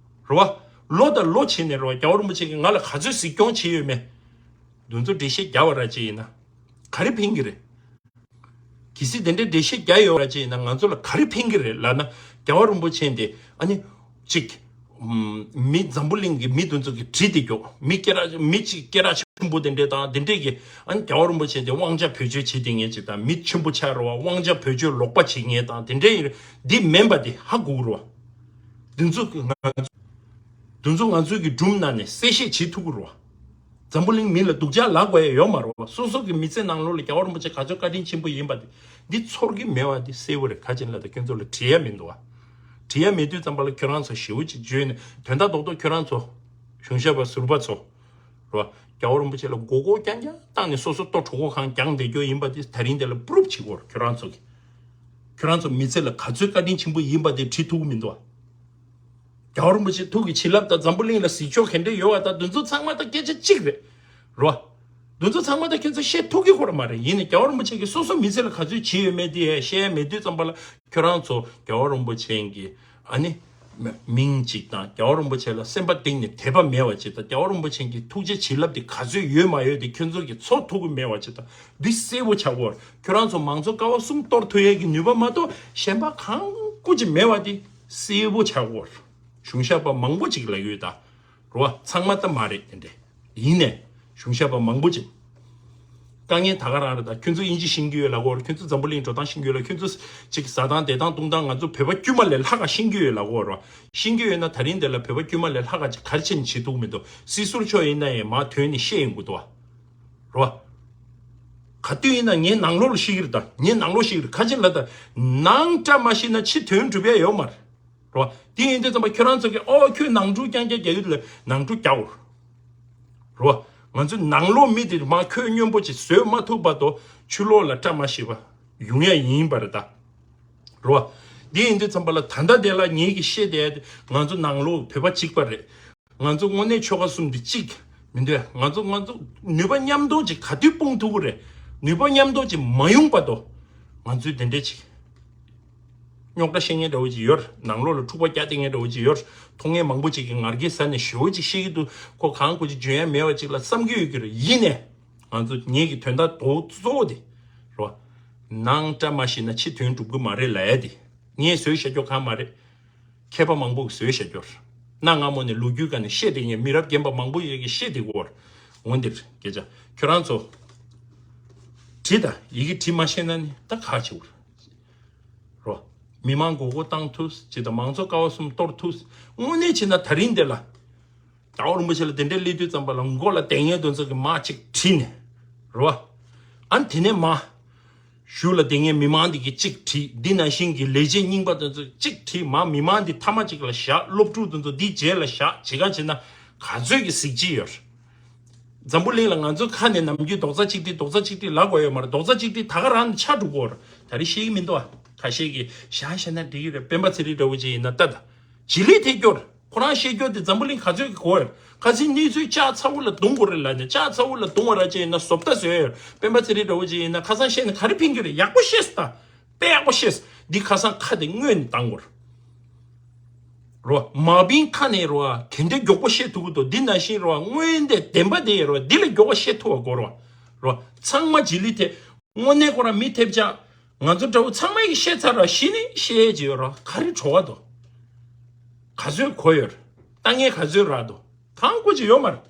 རེད་བ། ལོ་དང་ལོ་བྱས་ནས་རེད་བ། རྒྱལ་བ་རིན་པོ་ཆེ་གིས་ང་ལ་ག་ཚོད་གཟིགས་སྐྱོང་བྱས་ཡོད་མེད། འདི་ཚོ་འགྲེལ་བཤད་རྒྱག་པ་ར་ཅིག་ཡིན་ན། ག་རེ་ཕན་གྱི་རེད། གལ་སྲིད་དེ་འདྲའི་འགྲེལ་བཤད་རྒྱག་ཡོད་པ་ར་ཅིག་ཡིན་ན་ང་ཚོ་ལ་ག་རེ་ཕན་གྱི་རེད་ལབ་ན། རྒྱལ་བ་རིན་པོ་ཆེ་འདི་ཨ་ནི། ཅིག་ཨམ། མི་འཛམ་བུ་གླིང་གི་མི་དེ་ཚོ་གི་གྲི་དེ་རྒྱོབ། མི་སྐད་གྲགས་མི་གཅིག་སྐད་གྲགས་ཆེན་པོ་དེ་འདྲས་དང་དེ་འདྲས་ཀྱི་ཨ་ནི་རྒྱལ་བ་རིན་པོ་ཆེ་དེ་དབང་ཆ་བེད་སྤྱོད་བྱེད་དེ་ངེས་ཅིག་དང་མི་ཆེན་པོ་ཆགས་རེད་བ། དབང་ཆ་བེད་སྤྱོད་ལོག་པ་བྱེད་ངེས་དང་དེ་འདྲས་ཡིན། འདི་མིན་པ་དེ་ཧ་གོ་གི་རེད་བ། དེ་ཚོ་གི་ང་དེ་ཚོ་ང་ཚོའི་གི་སྒྲུང་ནང་ནས་གསལ་བཤད་བྱེད་ཐུབ་ཀྱི་རེད་བ། འཛམ་བུ་གླིང་མི་ལ་སྡུག་ཅག་ལབ་དགོས་ཡ་ཡོད་མ་རེད་བ། སོ་སོ་གི་མི་ཚེ་ནང་ལོགས་ལ་རྒྱལ་བ་རིན་པོ་ཆེ་ག་ཚོད་བཀའ་དྲིན་ཆེན་པོ་ཡིན་པ་དེ་འདི་ཚོར་གི་མེད་བ་དེ་གསལ་བོ་རེད། ག་ཅི་ལ་ད་ཁྱོད་ཚོ་ལ་དྲི་ཡ་མི་འདུག་བ། དྲི་ཡ་མེད་དུས་ཙམ་པ་ལ་ཁྱོད་རང་ཚོ་ཞེ་པོ་ཅིག་བརྗོད་ནས་དོན་དག་རྡོག་རྡོག་ཁྱོད་རང་ཚོ་གཞུང་ཞབས་པ་ཟུར་པ་ཚོ་རེད་བ། རྒྱལ་བ་རིན་པོ་ཆེ་ལ་མགོ་སྐོར་རྐྱང་རྐྱང་བཏང་ནས་སོ་སོ་ལྟོ་གྲོད་ཁོག་གང་རྒྱང་བསྡད་རྒྱུ་ཡིན་པ་དེ་ད་རིང་དེ་ལ་པུ་རུབ་བྱེད་དགོས་རེད། ཁྱོད་རང་ཚོ་གི་ཁྱོད་རང་ཚོ་མི་ཚེ་ལ་ག་ཚོད་བཀའ་དྲིན་ཆེན་པོ་ཡིན་པ་དེ་བྲིས་ཐུབ་ཀྱི་མི་འདུག་བ། རྒྱལ་བ་རིན་པོ་ཆེ་ཐུགས་ཀྱི་བྱིན་རླབས་དང་འཛམ་བུ་གླིང་ལ་གཟིགས་ཕྱོགས་ག་འདྲས་ཡོད་བ་དང་དེ་ཚོ་ཚང་མ་ད་སྐད་ཆ་གཅིག་རེད། རོ། དེ་ཚོ་ཚང་མ་ད་ཁྱོད་ཚོ་བཤད་ཐུབ་ཀྱི་ཁོ་ར་མ་རེད། ཡིན་ནའི་རྒྱལ་བ་རིན་པོ་ཆེ་གིས་སོ་སོ་མི་ཚེ་ལ་ག་ཚོད་བྱས་ཡོད་མེད་དེ་བཤད་ཡ་མེད་དུས་ཙམ་པ་ལ་ཁྱོད་རང་ཚོ་རྒྱལ་བ་རིན་པོ་ཆེ་གི་ཨ་ནི་མིང་གཅིག་དང་རྒྱལ་བ་རིན་པོ་ཆེ་ལ་སེམས་པ་གཏིང་ནས་དད་པ་མེད་པ་ཅིག་དང་རྒྱལ་བ་རིན་པོ་ཆེ་གི་ཐུགས་རྗེ་བྱིན་རླབས་དེ་ག་ཚོད་ཡོད་མ་ཡོད་དེ་ཁྱོད་ཚོ་གིས་ཚོར་ཐུབ་ཀྱི་མེད་པ་ཅིག་དང་འདི་གསལ་པོ་ཆགས་ཀྱི་ཡོད་རེད། ཁྱོད་རང་ཚོ་མང་གཙོ་ཀ་བ་གསུམ་གཏོར་ཐུབ་ཡས་ཀྱི་ནུས་པ་མ་གཏོགས་གཞན་པ་གང་སྐུ་ཅིག་མེད་པ་དེ་གསལ་པོ་ཆགས་ཀྱི་ཡོད་རེད། གཞུང་ཞབས་པ་མང་པོ་ཅིག་ལ་ཡོད་ད། རོ། ཚང་མ་ད་མ་རེད་དེ་འདྲས། ཡིན་ནས་གཞུང་ཞབས་པ་མང་པོ་ཅིག་དཀའ་ངལ་ད་ག་རང་རེད་ད། ཁྱོད་ཚོ་དབྱིན་ཇི་ཤེས་ཀྱི་ཡོད་ལབ་ཀྱི་ཡོད་རེད། ཁྱོད་ཚོ་འཛམ་བུ་གླིང་འགྲོ་སྟངས་ཤེས་ཀྱི་ཡོད་ལ། ཁྱོད་ཚོ་ཅིག་ཟ་སྟངས་བསྡད་སྟངས་འཐུང་སྟངས་ང་ཚོ་བོད་པ་དཀྱུས་མ་ལས་ལྷག་ག་ཤེས་ཀྱི་ཡོད་ལབ་ཀྱི་ཡོད་རེད། ཤེས་ཀྱི་ཡོད་ན་ད་རིང་འདི་ལ་བོད་པ་དཀྱུས་མ་ལས་ལྷག་ག་ཅིག་ག་རེ་བྱས་ནས་བྱེད་ཐུབ་ཀྱི་མི་འདུག་སྲིད་ཟུར་མཆོག་ཡིན་ན་ཡང་མར་ཐོན་ནས་བཤད་ཡོང་གི་འདུག་བ། རོ། ག་དུས་ཡིན་ན་ངའི་ནང་ལོགས་ལ་ཤེས་ཀྱི་རེད་ད། ངའི་ནང་ལོགས་ཤེས་ཀྱི་རེད། ག་ཅི་ལ་ད་ནང་བཀྲ་མ་ཤིས་ན་ཕྱི་དོན་འགྲུབ་ཡ་ཡོད་མ་རེད། རོ། དེ་ཡིན་དུས་ཙམ་པ་ཁྱོད་རང་ཚོ་གིས་ཨོ་ཁྱོད་ནང་འཁྲུག་རྐྱང་རྐྱང་རྒྱག་གི་འདུག་ལབ་ནང་འཁྲུག་རྒྱག་འོ། རོ། ང་ཚོའི་ནང་ལོགས་མི་དེ་མར་ཁོད་སྙོམས་པོ་ཅིག་བཟོས་མ་ཐུབ་བར་དུ་ཕྱི་ལོགས་ལ་བཀྲ་མ་ཤིས་པ་ཡོང་ཡ་ཡིན་པ་རེད་ད། རོ། དེ་ཡིན་དུས་ཙམ་པ་ལ་ད་ལྟ་དེ་ལ་ངེད་ཀྱིས་བཤད་བསྡད་དེ་ང་ཚོ་ནང་ལོགས་བོད་པ་གཅིག་པ་རེད། ང་ཚོ་དངོས་གནས་ཆོལ་ཁ་གསུམ་དེ་གཅིག་མི་འདོད། ང་ཚོ་ང་ཚོ་ནུས་པ་མཉམ་དུ་ཅིག་ག་དུས་སྤུངས་ཐུབ་ཀྱི་རེད། ནུས་པ་མཉམ་དུ་ཅིག་མ་ཡོང་བར་དུ་ང་ཚོས་དེ་འདྲས་ཅིག་རྙོག་དྲ་བཤད་མཁན་འདྲ་བོ་ཅིག་ཡོད་རེད། ནང་ལོགས་ལ་འཁྲུག་པ་རྒྱག་བསྡད་མཁན་འདྲ་བོ་ཅིག་ཡོད་རེད། མཐོང་མཁན་མང་པོ་ཅིག་གིས་ངར་སྐད་ཟ་ནས་ཞེ་པོ་ཅིག་བཤད་ཀྱི་འདུག་ཁོ་གང་ཁོ་ཅིག་འཇོན་ཡ་མེད་པ་ཅིག་ལ་བསམ་གྱི་ཡོད་ཀྱི་རེད། ཡིན་ནས་ང་ཚོ་ངེད་ཀྱི་དོན་དག་རྡོག་གཙོ་བོ་དེ་རོ། ནང་བཀྲ་མ་ཤིས་ན་ཕྱི་དོན་འགྲུབ་ཀྱི་མ་རེད་ལབ་ཡ་དེ་ངས་བཟོས་བཞག་རྒྱུ་གང་མ་རེད། མཁས་པ་མང་པོ་གིས་བཟོས་བཞག་རྒྱུ་རེད། གནའ་སྔ་མོ་ནས་ལོ་རྒྱུས་སྒང་ནས་བཤད་བསྡད་མཁན་མི་རབས་རྒན་པ་མང་པོ་ཡོད་ཀྱིས་བཤད་བསྡད་ཀྱི་ཡོད་རེད། འོན་ཏེ་སྐད་ཆ་ཁྱོད་རང་ཚོ་བྲིས་དང་ཡི་གེ་བྲིས་མ་ཤེས་ན་ནི་ད་ག་བྱེད་དགོས་རེད། རོ། མི་མང་མགོ་སྐོར་བཏང་ཐུབ་ཅིག་དང་མང་གཙོ་ཀ་བ་གསུམ་གཏོར་ཐུབ། དངོས་གནས་བྱས་ན་ད་རིང་འདི་ལ་རྒྱལ་བ་རིན་པོ་ཆེ་ལ་དེ་འདྲའི་སླེབས་དུས་ཙམ་པ་ལ་མགོ་ལ་དེ་ངའི་དོན་ཚོ་གི་མ་ཅིག་བྲིས་ནས་རོ། ཨ་ནི་དེ་ནས་མ་གཞུག་ལ་དེ་ངའི་མི་མང་འདི་གི་གཅིག་བྲིས། འདི་ནང་བཞིན་གྱི་ལས་བྱེད་རྙིང་པ་དོན་ཚོ་གཅིག་བྲིས། མ་མི་མང་འདི་མཐའ་མ་ཅིག་ལ་བཞག་སློབ་ཕྲུག་དོན་ཚོ་འདི་རྗེས་ལ་བཞག་བྱེད་ག་བྱེད་ན་ག་ཚོད་ཀྱི་གཟི་བརྗིད་ཡོད། འཛམ་བུ་གླིང་ལ་ང་ཚོ་ཁ་ནས་ནམ་རྒྱུན་རྡོག་རྩ་གཅིག་སྒྲིལ་རྡོག་རྩ་གཅིག་སྒྲིལ་ལབ་དགོས་ཡོད་མ་རེད། རྡོག་རྩ་གཅིག་སྒྲིལ་ད་ག་རང་ནས་ཆགས་འགྲོ་གི་ཡོད་རེད། ད་རེས་ཤེས་ཀྱི་མི་འདུག་ཨ། ཁ་ཤས་ཀྱིས་བཞག་བཞག་ན་འགྲིག་གི་རེད། སྤེན་པ་ཚེ་རིང་འདྲ་བོ་ཅིག་ཡིན་ན་ལྟ་ད། བྱི་ལི་ཐེ་སྐྱོར་ཁོ་རང་བཤད་སྐྱོར་དེ་འཛམ་བུ་གླིང་ག་ཚོད་ཀྱི་གོ་ཡོད་རེད། ཁ་སང་གནས་ཚུལ་ལྕགས་ཚ་བོ་ལ་རྡུང་དགོས་རེད་ལབ་ནས་ལྕགས་ཚ་བོ་ལ་རྡུང་བ་ར་ཅིག་ཡིན་ན་བཟོ་ལྟ་བཟོས་ཡོད་རེད། སྤེན་པ་ཚེ་རིང་འདྲ་བོ་ཅིག་ཡིན་ན་ཁ་སང་བཤད་ནས་ག་རེ་ཕན་གྱི་རེད། ཡག་པོ་ཤེས་སོང་ད། དཔེ་ཡག་པོ་ཤེས། འདི་ཁ་སང་ཁ་དེ་སྔོན་ནས་བཏང་དགོས་རེད། རོ། མ་བིན་ཁ་ནས་རོ། གན་དེ་མགྱོགས་པོ་བཤད་ཐུབ་ཀྱི་འདུག་འདི་ནང་བཞིན་རོ། སྔོན་དེ་བདེན་པ་དེ་རོ། འདི་ལས་མགྱོགས་པོ་བཤད་ཐུབ་པ་དགོས་རོ། རོ། ཚང་མ་བྱི་ལི་ཐེ། དངོས་གནས་ཁོ་རང་མི་ཐེབས་ཆག་ང་ཚོ་འདྲ་བོ་ཚང་མ་ཡིས་བཤད་ཚར་རོ། གཞི་ནས་བཤད་ཀྱི་ཡོད་རོ། ག་རེ་བྲོ་བ་འདུག་ག་ཚོད་གོ་ཡོད་རེད། ལྟ་ངན་ག་ཚོད་རག་འདུག་གང་དགོས་ཀྱི་ཡོད་མ་རེད།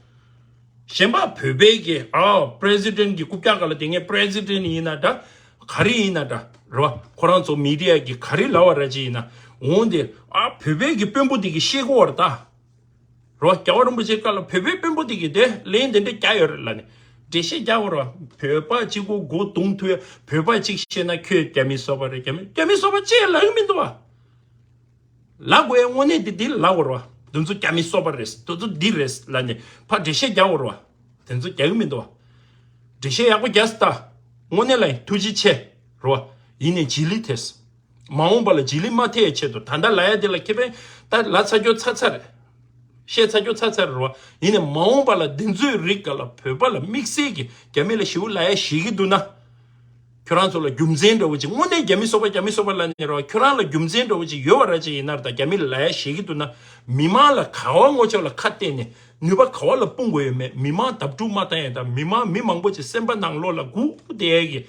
གཞན་པ་བོད་པའི་གི་ཨ་པི་རེ་སི་ཌེན་གི་རྐུབ་བཀྱག་སྒང་ལ་དེ་ངས་པི་རེ་སི་ཌེན་ཡིན་ན་འདྲ། ག་རེ་ཡིན་ན་འདྲ། རེད་བ། ཁོ་རང་ཚོ་མི་ཌི་ཡ་གི་ག་རེ་ལབ་པ་ར་ཅིག་ཡིན་ན། འོང་དེ་ཨ་བོད་པའི་གི་དཔོན་པོ་དེ་གི་ཤེས་གོ་བར་ད། རེད་བ། རྒྱལ་བ་རིན་པོ་ཆེ་བཀའ་ལ་བོད་པའི་དཔོན་པོ་དེ་གི་དེ་ལན་དེ་འདྲ་རྒྱག་ཡོད་རེད་ལབ་ནས། འགྲེལ་བཤད་རྒྱག་གོ་རེད་བ། བོད་པ་གཅིག་པོ་མགོ་རྡུང་ཐུབ་ཡ། བོད་པ་གཅིག་བཤད་ན་ཁྱོད་རྒྱ་མི་སོ་པ་རེད། རྒྱ་མི་རྒྱ་མི་སོ་པ་ཅེས་ལབ་ཀྱི་མི་འདུག་བ། ལབ་དགོས་ཡ་དངོས་གནས་དེ་འདི་ལབ་དགོས་རེད་བ། དེ་ཚོ་རྒྱ་མི་སོ་པ་རེད། དེ་ཚོ་འདི་རེད་ལབ་ནས་ཕར་འགྲེལ་བཤད་རྒྱག་དགོས་རེད་བ། དེ་ཚོ་རྒྱག་གི་མི་འདུག་བ། འགྲེལ་བཤད་ཡག་པོ་རྒྱག་སོང་ད། དངོས་གནས་ལ་ཡིན་ཐུགས་རྗེ་ཆེ། རེད་བ། ཡིན་ནའི་བྱི་ལི་ཐེ་སོང་། མ་འོངས་པ་ལ་བྱི་ལི་མ་ཐེ་ཡའི་ཆེད་དུ་ད་ལྟ་ལབ་ཡ་དེ་ལ་ཁེ་ཕན་ད་ལབ་ཚར་རྒྱུ་ཚར་ཚར་རེད། བཤད་ཚར་རྒྱུ་ཚར་ཚར་རེད་བ། ཡིན་ནའི་མ་འོངས་པ་ལ་འདི་ཚོའི་རིགས་ག་ལ་བོད་པ་ལ་དམིགས་བསལ་གྱི་རྒྱ་མི་ལ་ཞེ་པོ་ལབ་ཡ་ཞིག་གི་འདུག་ན། ཁྱོད་རང་ཚོ་ལ་རྒྱུ་མཚན་འདྲ་བོ་ཅིག་དངོས་གནས་རྒྱ་མི་སོ་པ་རྒྱ་མི་སོ་པ་ལབ་ནས་རེད་བ། ཁྱོད་རང་ལ་རྒྱུ་མཚན་འདྲ་བོ་ཅིག་ཡོད་པ་ར་ཅིག་ཡིན་ན་རེད་ད། རྒྱ་མི་ལ་ལབ་ཡ་ཞིག་གི་འདུག་ན། མི་མང་ལ་ག་བ་ངོ་ཅོག་ལ་ཁ་གཏད་ནས་ནུས་པ་ག་བ་ལ་སྤུངས་དགོས་ཡོད་མེད། མི་མང་བརྡབ་འཁྲུག་མ་བཏང་ཡ་དང་མི་མང་མི་མང་པོ་ཅིག་སེམས་པ་ནང་ལོགས་ལ་སྒུག་བསྡད་ཡ་གི་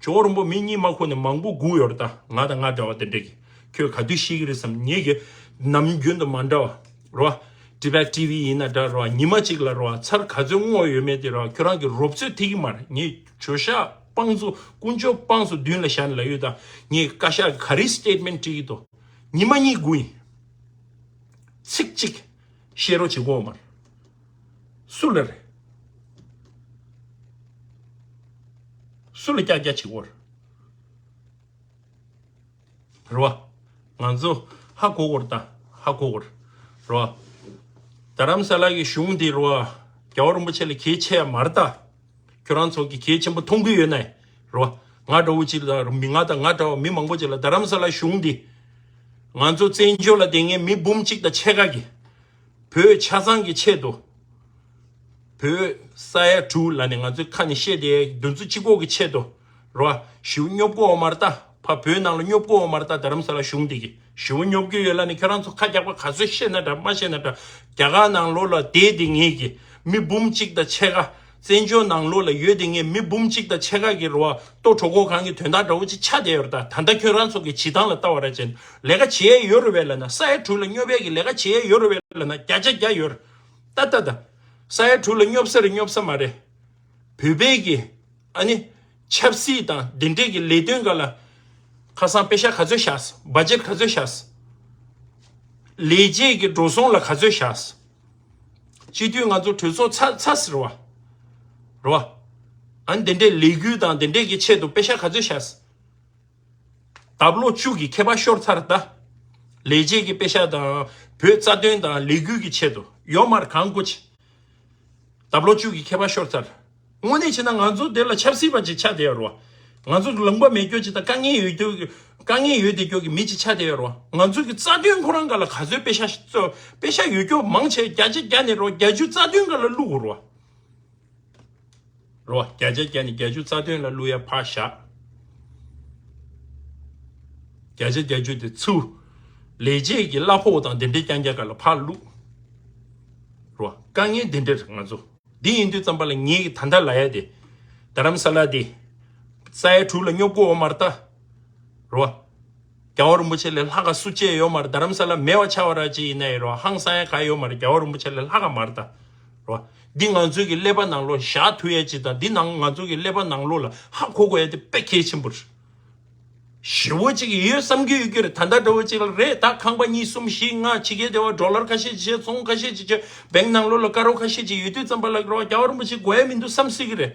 ཇོ་བོ་རིན་པོ་མི་གཉིས་མ་ཁོ་ནས་མང་པོ་སྒུག་ཡོད་རེད་ད། ང་དང་ང་འདྲ་བ་དེ་འདྲ་གི་ཁྱོད་ག་དུས་ཤེས་ཀྱི་རེད་བསམ། ངེད་ཀྱི་ནམ་རྒྱུན་དུ་མ་འདྲ་བ་ རོ། Tibet TV ཡིན་ན་འདྲ་རོ། ཉི་མ་གཅིག་ལ་རོ་ཚར་ག་ཚོད་བསྔོགས་ཡོད་མེད་དེ་རོ། ཁྱོད་རང་གི་རོབ་ཚོད་ཐིག་གི་མ་རེད། ངས་ཇོ་ཤཱཀ་དཔངས་སུ་དཀོན་མཆོག་དཔངས་སུ་མདུན་ལ་བཞག་ནས་ལབ་ཡོད་ད། ངས་བཀའ་ཤག་ག་རེ་སི་ཊེཊ་མེན་ཊི་བྲིས་ཀྱི་འདུག་ཉི་མ་གཉིས་དགུ་ཡིན། ཚིག་གཅིག་བཤད་རོགས་བྱེད་དགོས་མ་རེད། སུ་ལ་རེད། སུ་ལ་ཀྱག་ཀྱག་བྱེད་དགོས་རེད། རེད་བ། ང་ཚོ་ཧ་གོ་གོ་རེད་ད། ཧ་གོ་གོ་རེད། རེད་བ། རྡ་རམ་ས་ལ་གི་གཞུང་འདི་རེད་བ། རྒྱལ་བ་རིན་པོ་ཆེ་ལ་གལ་ཆེ་ཡ་མ་རེད་ད། ཁྱོད་རང་ཚོ་གི་གལ་ཆེན་པོ་མཐོང་གི་ཡོད་ན། རེད་བ། ང་འདྲ་བོ་ཅིག་ལ་མི་ང་དང་ང་འདྲ་བ་མི་མང་པོ་ཅིག་ལ་རྡ་རམ་ས་ལ་གཞུང་འདི། ང་ཚོ་བཙན་བྱོལ་ལ་བསྡད་མཁན་མི་འབུམ་གཅིག་དང་ཕྱེད་ཀ་གི། བོད་ཆ་ཚང་གི་ཆེད་དུ། བོད་ས་ཡ་དྲུག་ལ་ནི་ང་ཚོའི་ཁ་ནས་བཤད་དེ་འདུ་འཛོམས་གཅིག་པོ་གི་ཆེད་དུ། རོ། ཞི་བོ་སྙོབ་དགོས་བ་མ་རེད་ད། ཕ་བོད་ནང་ལ་སྙོབ་དགོས་བ་མ་རེད་ད། རྡ་རམ་ས་ལ་གཞུང་འདི་གི་ཞི་བོ་སྙོབ་ཀྱི་ཡོད་ལ་ནི་ཁྱོད་རང་ཚོ་ཁ་རྒྱག་པ་ག་ཚོད་བཤད་ན་འདྲ་མ་བཤད་ན་འདྲ། རྒྱ་གར་ནང་ལོགས་ལ་བསྡད་དེ་ངེད་ཀྱི་མི་འབུམ་གཅིག་དང་ཕྱེད་ཀ། བཙན་བྱོལ་ནང་ལོགས་ལ་ཡོད་དེ་ངེད་མི་འབུམ་གཅིག་དང་ཕྱེད་ཀ་གི་རོ། ལྟོ་གྲོད་ཁོག་གང་གི་དོན་དག་འདྲ་བོ་ཅིག་ཆགས་བསྡད་ཡོད་རེད་ད། ད་ལྟ་ཁྱོད་རང་ཚོ་གི་བྱེད་སྟངས་ལ་ལྟ་བ་ར་ཅན་ལས་ཀ་བྱེད་ཡས་ཡོད་རེད་བས་ལ་ན། ས་ཡ་དྲུག་ལ་སྙོབ་ཡས་ཀྱི་ལས་ཀ་བྱེད་ཡས་ཡོད་རེད་བས་ལ་ན། བརྒྱ་ཆ་བརྒྱ་ཡོད་རེད། ད་ད་ད། ས་ཡ་དྲུག་ལ་སྙོབ་ས་རེད་སྙོབ་ས་མ་རེད། བོད་པའི་གི་ཨ་ནི་ཆབ་སྲིད་དང་དེ་འབྲེལ་གྱི་ལས་དོན་ག་ལ་ཁ་སང་པེ་ཤ་ག་ཚོད་བཞག་སོང་། བ་ཇེཊ་ག་ཚོད་བཞག་སོང་། ལས་བྱེད་ཀྱི་འགྲོ་སོང་ལ་ག་ཚོད་བཞག་སོང་། སྤྱི་འཐུས་ང་ཚོ་གྲོས་ཚོགས་ཚ་ཚ་ཟེར་བ། རེད་བ། ཨ་ནི་དེ་འདྲའི་ལས་འགུལ་དང་དེ་འདྲའི་གི་ཆེད་དུ་པེ་ཤ་ག་ཚོད་བཞག་སོང་། ལྡབ་ལོ་བཅུ་གི་ཁྱད་པར་ཤོར་ཚར་ད། ལས་བྱེད་ཀྱི་པེ་ཤ་དང་བོད་རྩ་དོན་དང་ལས་འགུལ་གྱི་ཆེད་དུ་ཡོད་མར་གང་དགོས་ཆེ། ལྡབ་ལོ་བཅུ་གི་ཁྱད་པར་ཤོར་ཚར། དངོས་གནས་བྱས་ན་ང་ཚོ་དེ་ལ་ཆབ་སྲིད་པ་ཅིག་ཆགས་བསྡད་ཡོད་རེད་བ། ང་ཚོ་ལུང་པ་མེད་རྒྱུ་ཅིག་དང་དཀའ་ངལ་ཡོད་རྒྱུ་གི་དཀའ་ངལ་ཡོད་བསྡད་རྒྱུ་གི་མི་ཅིག་ཆགས་བསྡད་ཡོད་རེད་བ། ང་ཚོ་གི་རྩ་དོན་ཁོ་རང་ག་ལ་ག་ཚོད་པེ་ཤ་གཙོ་པེ་ཤ་ཡོད་རྒྱུ་མང་ཆེ་བརྒྱ་ཆ་བརྒྱ་ནས་རོ་བརྒྱད་ཅུ་རྩ་དོན་ག་ལ་བླུག་དགོས་རེད་བ། རོ། བརྒྱ་ཆ་བརྒྱ་ནས་བརྒྱད་ཅུ་རྩ་དོན་ལ་བླུག་ཡ་ཕར་བཞག་བརྒྱ་ཆ་བརྒྱད་ཅུ་དེ་ཚུར་ལས་བྱེད་ཀྱི་གླ་ཕོགས་དང་དེ་འདྲའི་རྐྱང་རྐྱང་ག་ལ་ཕར་བླུག་རོ། དཀའ་ངལ་འདི་འདྲ་རེད་ང་ཚོ། འདི་ཡིན་དུས་ཙམ་པ་ལ་ངེད་ཀྱི་ད་ལྟ་ལ་ཡ་དེ། རྡ་རམ་ས་ལ་དེ། ས་ཡ་དྲུག་ལ་སྙོབ་དགོས་བ་མ་རེད་ད། རོ། རྒྱལ་བ་རིན་པོ་ཆེ་ལས་ལྷག་ག་སུ་བཅས་ཡོད་མ་རེད། རྡ་རམ་ས་ལ་མེད་པ་ཆགས་པ་ར་ཅིག་ཡིན་ན་ཡི་རོ། ཧང་སང་ཡ་ག་ཡོད་མ་རེད། རྒྱལ་བ་རིན་པོ་ཆེ་ལས་ལྷག་ག་མ་རེད་ད། རོ། འདི་ང་ཚོའི་གི་ཀླད་པ་ནང་ལོགས་བཞག་ཐུབ་ཡ་ཅིག་དང་འདི་ནང་ང་ཚོའི་གི་ཀླད་པ་ནང་ལོགས་ལ་ཧ་གོ་དགོས་ཡ་དེ་དཔེ་གལ་ཆེན་པོ་རེད། ཞེ་བོ་ཅིག་ཡོད་བསམ་གྱི་ཡོད་ཀྱི་རེད། ད་ལྟ་འདྲ་བོ་ཅིག་ལ་རེད་ད། ཁང་པ་གཉིས་གསུམ་བཞི་ལྔ་ཕྱི་རྒྱལ་དེ་བ་ཌོ་ལར་ཁ་ཤས་ཅིག་བྱས། ཚོང་ཁ་ཤས་ཅིག་བྱས། བེང་ནང་ལོགས་ལ་ཀ་རོ་ཁ་ཤས་ཅིག་ཡོད་དུས་ཙམ་པ་ལ་རོ། རྒྱལ་བ་རིན་པོ་ཆེ་དགོས་ཡ་མི་འདུག་བསམ་སྲིད་ཀྱི་རེད།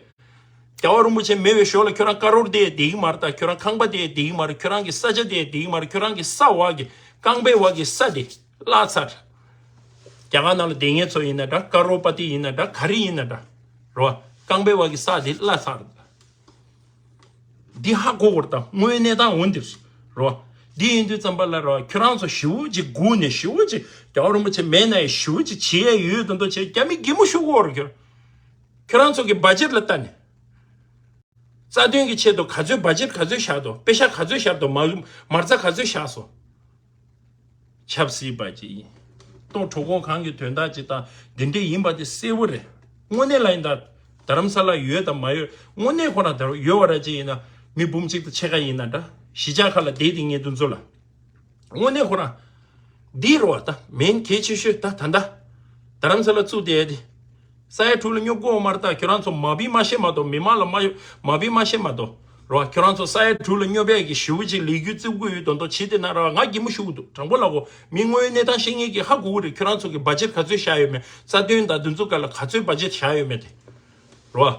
རྒྱལ་བ་རིན་པོ་ཆེ་མེད་པའི་ཞོར་ལ་ཁྱོད་རང་ཀ་རོར་དེ་བསྡད་ཀྱི་མ་རེད་ད། ཁྱོད་རང་ཁང་པ་དེ་བསྡད་ཀྱི་མ་རེད། ཁྱོད་རང་གི་ས་ཆ་དེ་བསྡད་ཀྱི་མ་རེད། ཁྱོད་རང་གི་ས་བ་གི་རྐང་པའི་བ་གི་ས་དེ་བརླག་ཚར། རྒྱ་གར་ནང་ལ་བསྡད་མཁན་ཚོ་ཡིན་ན་འདྲ། ཀ་རོར་པ་ཏི་ཡིན་ན་འདྲ། ག་རེ་ཡིན་ན་འདྲ། རོ། རྐང་པའི་བ་གི་ས་དེ་བརླག་ཚར། འདི་ཧ་གོ་བར་ད་དངོས་གནས་དང་འོན་ཏེ་རོ། འདི་ཡིན་དུས་ཙམ་པ་ལ་རོ། ཁྱོད་རང་ཚོ་ཞེ་བོ་ཅིག་སྒུག་ནས་ཞེ་བོ་ཅིག་རྒྱལ་བ་རིན་པོ་ཆེ་མེད་ན་ཡང་ཞེ་བོ་ཅིག་བྱེད་ཡ་ཡོད་དོན་དུ་བྱས་རྒྱ་མི་གད་མོ་ཤོར་གོ་རོ། ཁྱོད་ཁྱོད་རང་ཚོ་གི་བ་ཇེཊ་ལ་ལྟ་ནས། རྩ་དོན་གྱི་ཆེད་དུ་ག་ཚོད་བ་ཇེཊ་ག་ཚོད་བཞག་འདུག་པེ་ཤ་ག་ཚོད་བཞག་འདུག་མ་མ་རྩ་ག་ཚོད་བཞག་སོང་། ཆབ་སྲིད་པ་ཅིག་ཡིན། ལྟོ་གྲོད་ཁོག་གང་གི་དོན་དག་ཅིག་དང་འདི་འདྲས་ཡིན་པ་དེ་གསལ་བོ་རེད། དངོས་གནས་ལ་ཡིན་ད། རྡ་རམ་ས་ལ་ཡོད་དང་མ་ཡོད་དངོས་གནས་ཁོ་རང་ད་ཡོད་པ་ར་ཅིག་ཡིན་ན་མི་འབུམ་གཅིག་དང་ཕྱེད་ཀ་ཡིན་ན་འདྲ། གཞིས་ཆགས་ཁག་ལ་བསྡད་དེ་ངས་འདུ་འཛོམས་ལ། དངོས་གནས་ཁོ་རང་འདི་རུ་བ་ད་མེན་གལ་ཆེ་ཤོས་ད་ད་ད་རྡ་རམ་ས་ལ་བཙུགས་བསྡད་དེ། ས་ཡ་དྲུག་ལ་སྙོབ་དགོས་མ་རེད་ད། ཁྱོད་རང་ཚོ་མ་བི་མ་ཤེས་མ་གཏོགས། མི་མང་ལ་མ་ཡོ་མ་བི་མ་ཤེས་མ་གཏོགས་རོ། ཁྱོད་རང་ཚོ་ས་ཡ་དྲུག་ལ་སྙོབ་ཡས་ཀྱི་ཞེ་པོ་ཅིག་ལས་འགུལ་བཙུགས་ཀྱི་ཡོད་དོན་དུ་བྱེད་དེ་ན་ར་ང་གད་མོ་ཤོར་གྱི་འདུག་དྲང་པོ་ལབ་གོ་མི་དངོས་ཡོད་གནས་སྟངས་ཤེས་མཁན་གྱིས་ཧ་གོ་གི་རེད། ཁྱོད་རང་ཚོ་གི་བ་ཇེཊ་ག་ཚོད་བཞག་ཡོད་མེད། རྩ་དོན་དང་འདི་ཚོ་ག་ལ་ག་ཚོད་བ་ཇེཊ་བཞག་ཡོད་མེད་དེ་རོ།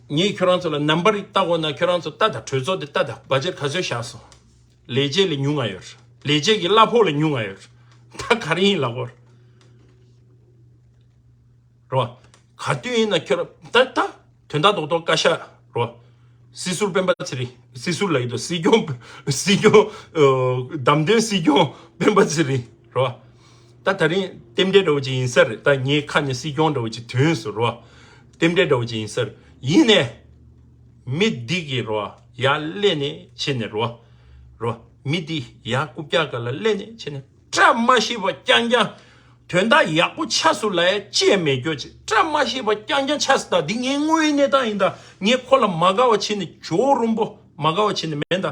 ངས་ཁྱོད་རང་ཚོ་ལ་ནམ་བར་ལྟ་དགོས་ན་ཁྱོད་རང་ཚོ་ལྟ་དང་། གྲོས་ཚོགས་དེ་ལྟ་དང་། བ་ཇེཊ་ག་ཚོད་བཞག་སོང་། ལས་བྱེད་ལ་ཉུང་ང་ཡོད་རེད། ལས་བྱེད་ཀྱི་གླ་ཕོགས་ལ་ཉུང་ང་ཡོད་རེད། ད་ག་རེ་ཡིན་ལབ་དགོས་རེད། རོ། ག་དུས་ཡིན་ན་ཁྱོད་ད་ད་དོན་དག་རྡོག་རྡོག་བཀའ་ཤག་རོ། སྲིད་ཟུར་སྤེན་པ་ཚེ་རིང་། སྲིད་ཟུར་ལ་ཡིན་དོ། སྲིད་སྐྱོང་། སྲིད་སྐྱོང་། ཨ། བདམས་ཐོན་སྲིད་སྐྱོང་སྤེན་པ་ཚེ་རིང་རོ། ད་ད་རིང་རྟེན་འབྲེལ་འདྲ་བོ་ཅིག་ཡིན་ས་རེད། ད་ངའི་ཁ་ནས་སྲིད་སྐྱོང་འདྲ་བོ་ཅིག་ཐོན་སོང་རོ། རྟེན་འབྲེལ་འདྲ་བོ་ཅིག་ཡིན་ས་རེད། ཡིན་ནས་མི་འདི་གི་རོ་ཡར་སླེབས་ནས་ཕྱིན་ནས་རོ། རོ། མི་འདི་ཡར་རྐུབ་བཀྱག་སྒང་ལ་སླེབས་ནས་ཕྱིན་ནས་བཀྲ་མ་ཤིས་པ་རྐྱང་རྐྱང་། དོན་དག་ཡག་པོ་ཆགས་སོང་ལབ་ཡ་ཅི་ཡང་མེད་རྒྱུ་ཅིག་བཀྲ་མ་ཤིས་པ་རྐྱང་རྐྱང་ཆགས་སོང་། ད་འདི་ངའི་དངོས་ཡོད་གནས་སྟངས་ཡིན། ད་ངས་ཁོ་ལ་མ་དགའ་བ་བྱས་ནས་ཇོ་རུམ་པོ་མ་དགའ་བ་བྱས་ནས་མེད། ད་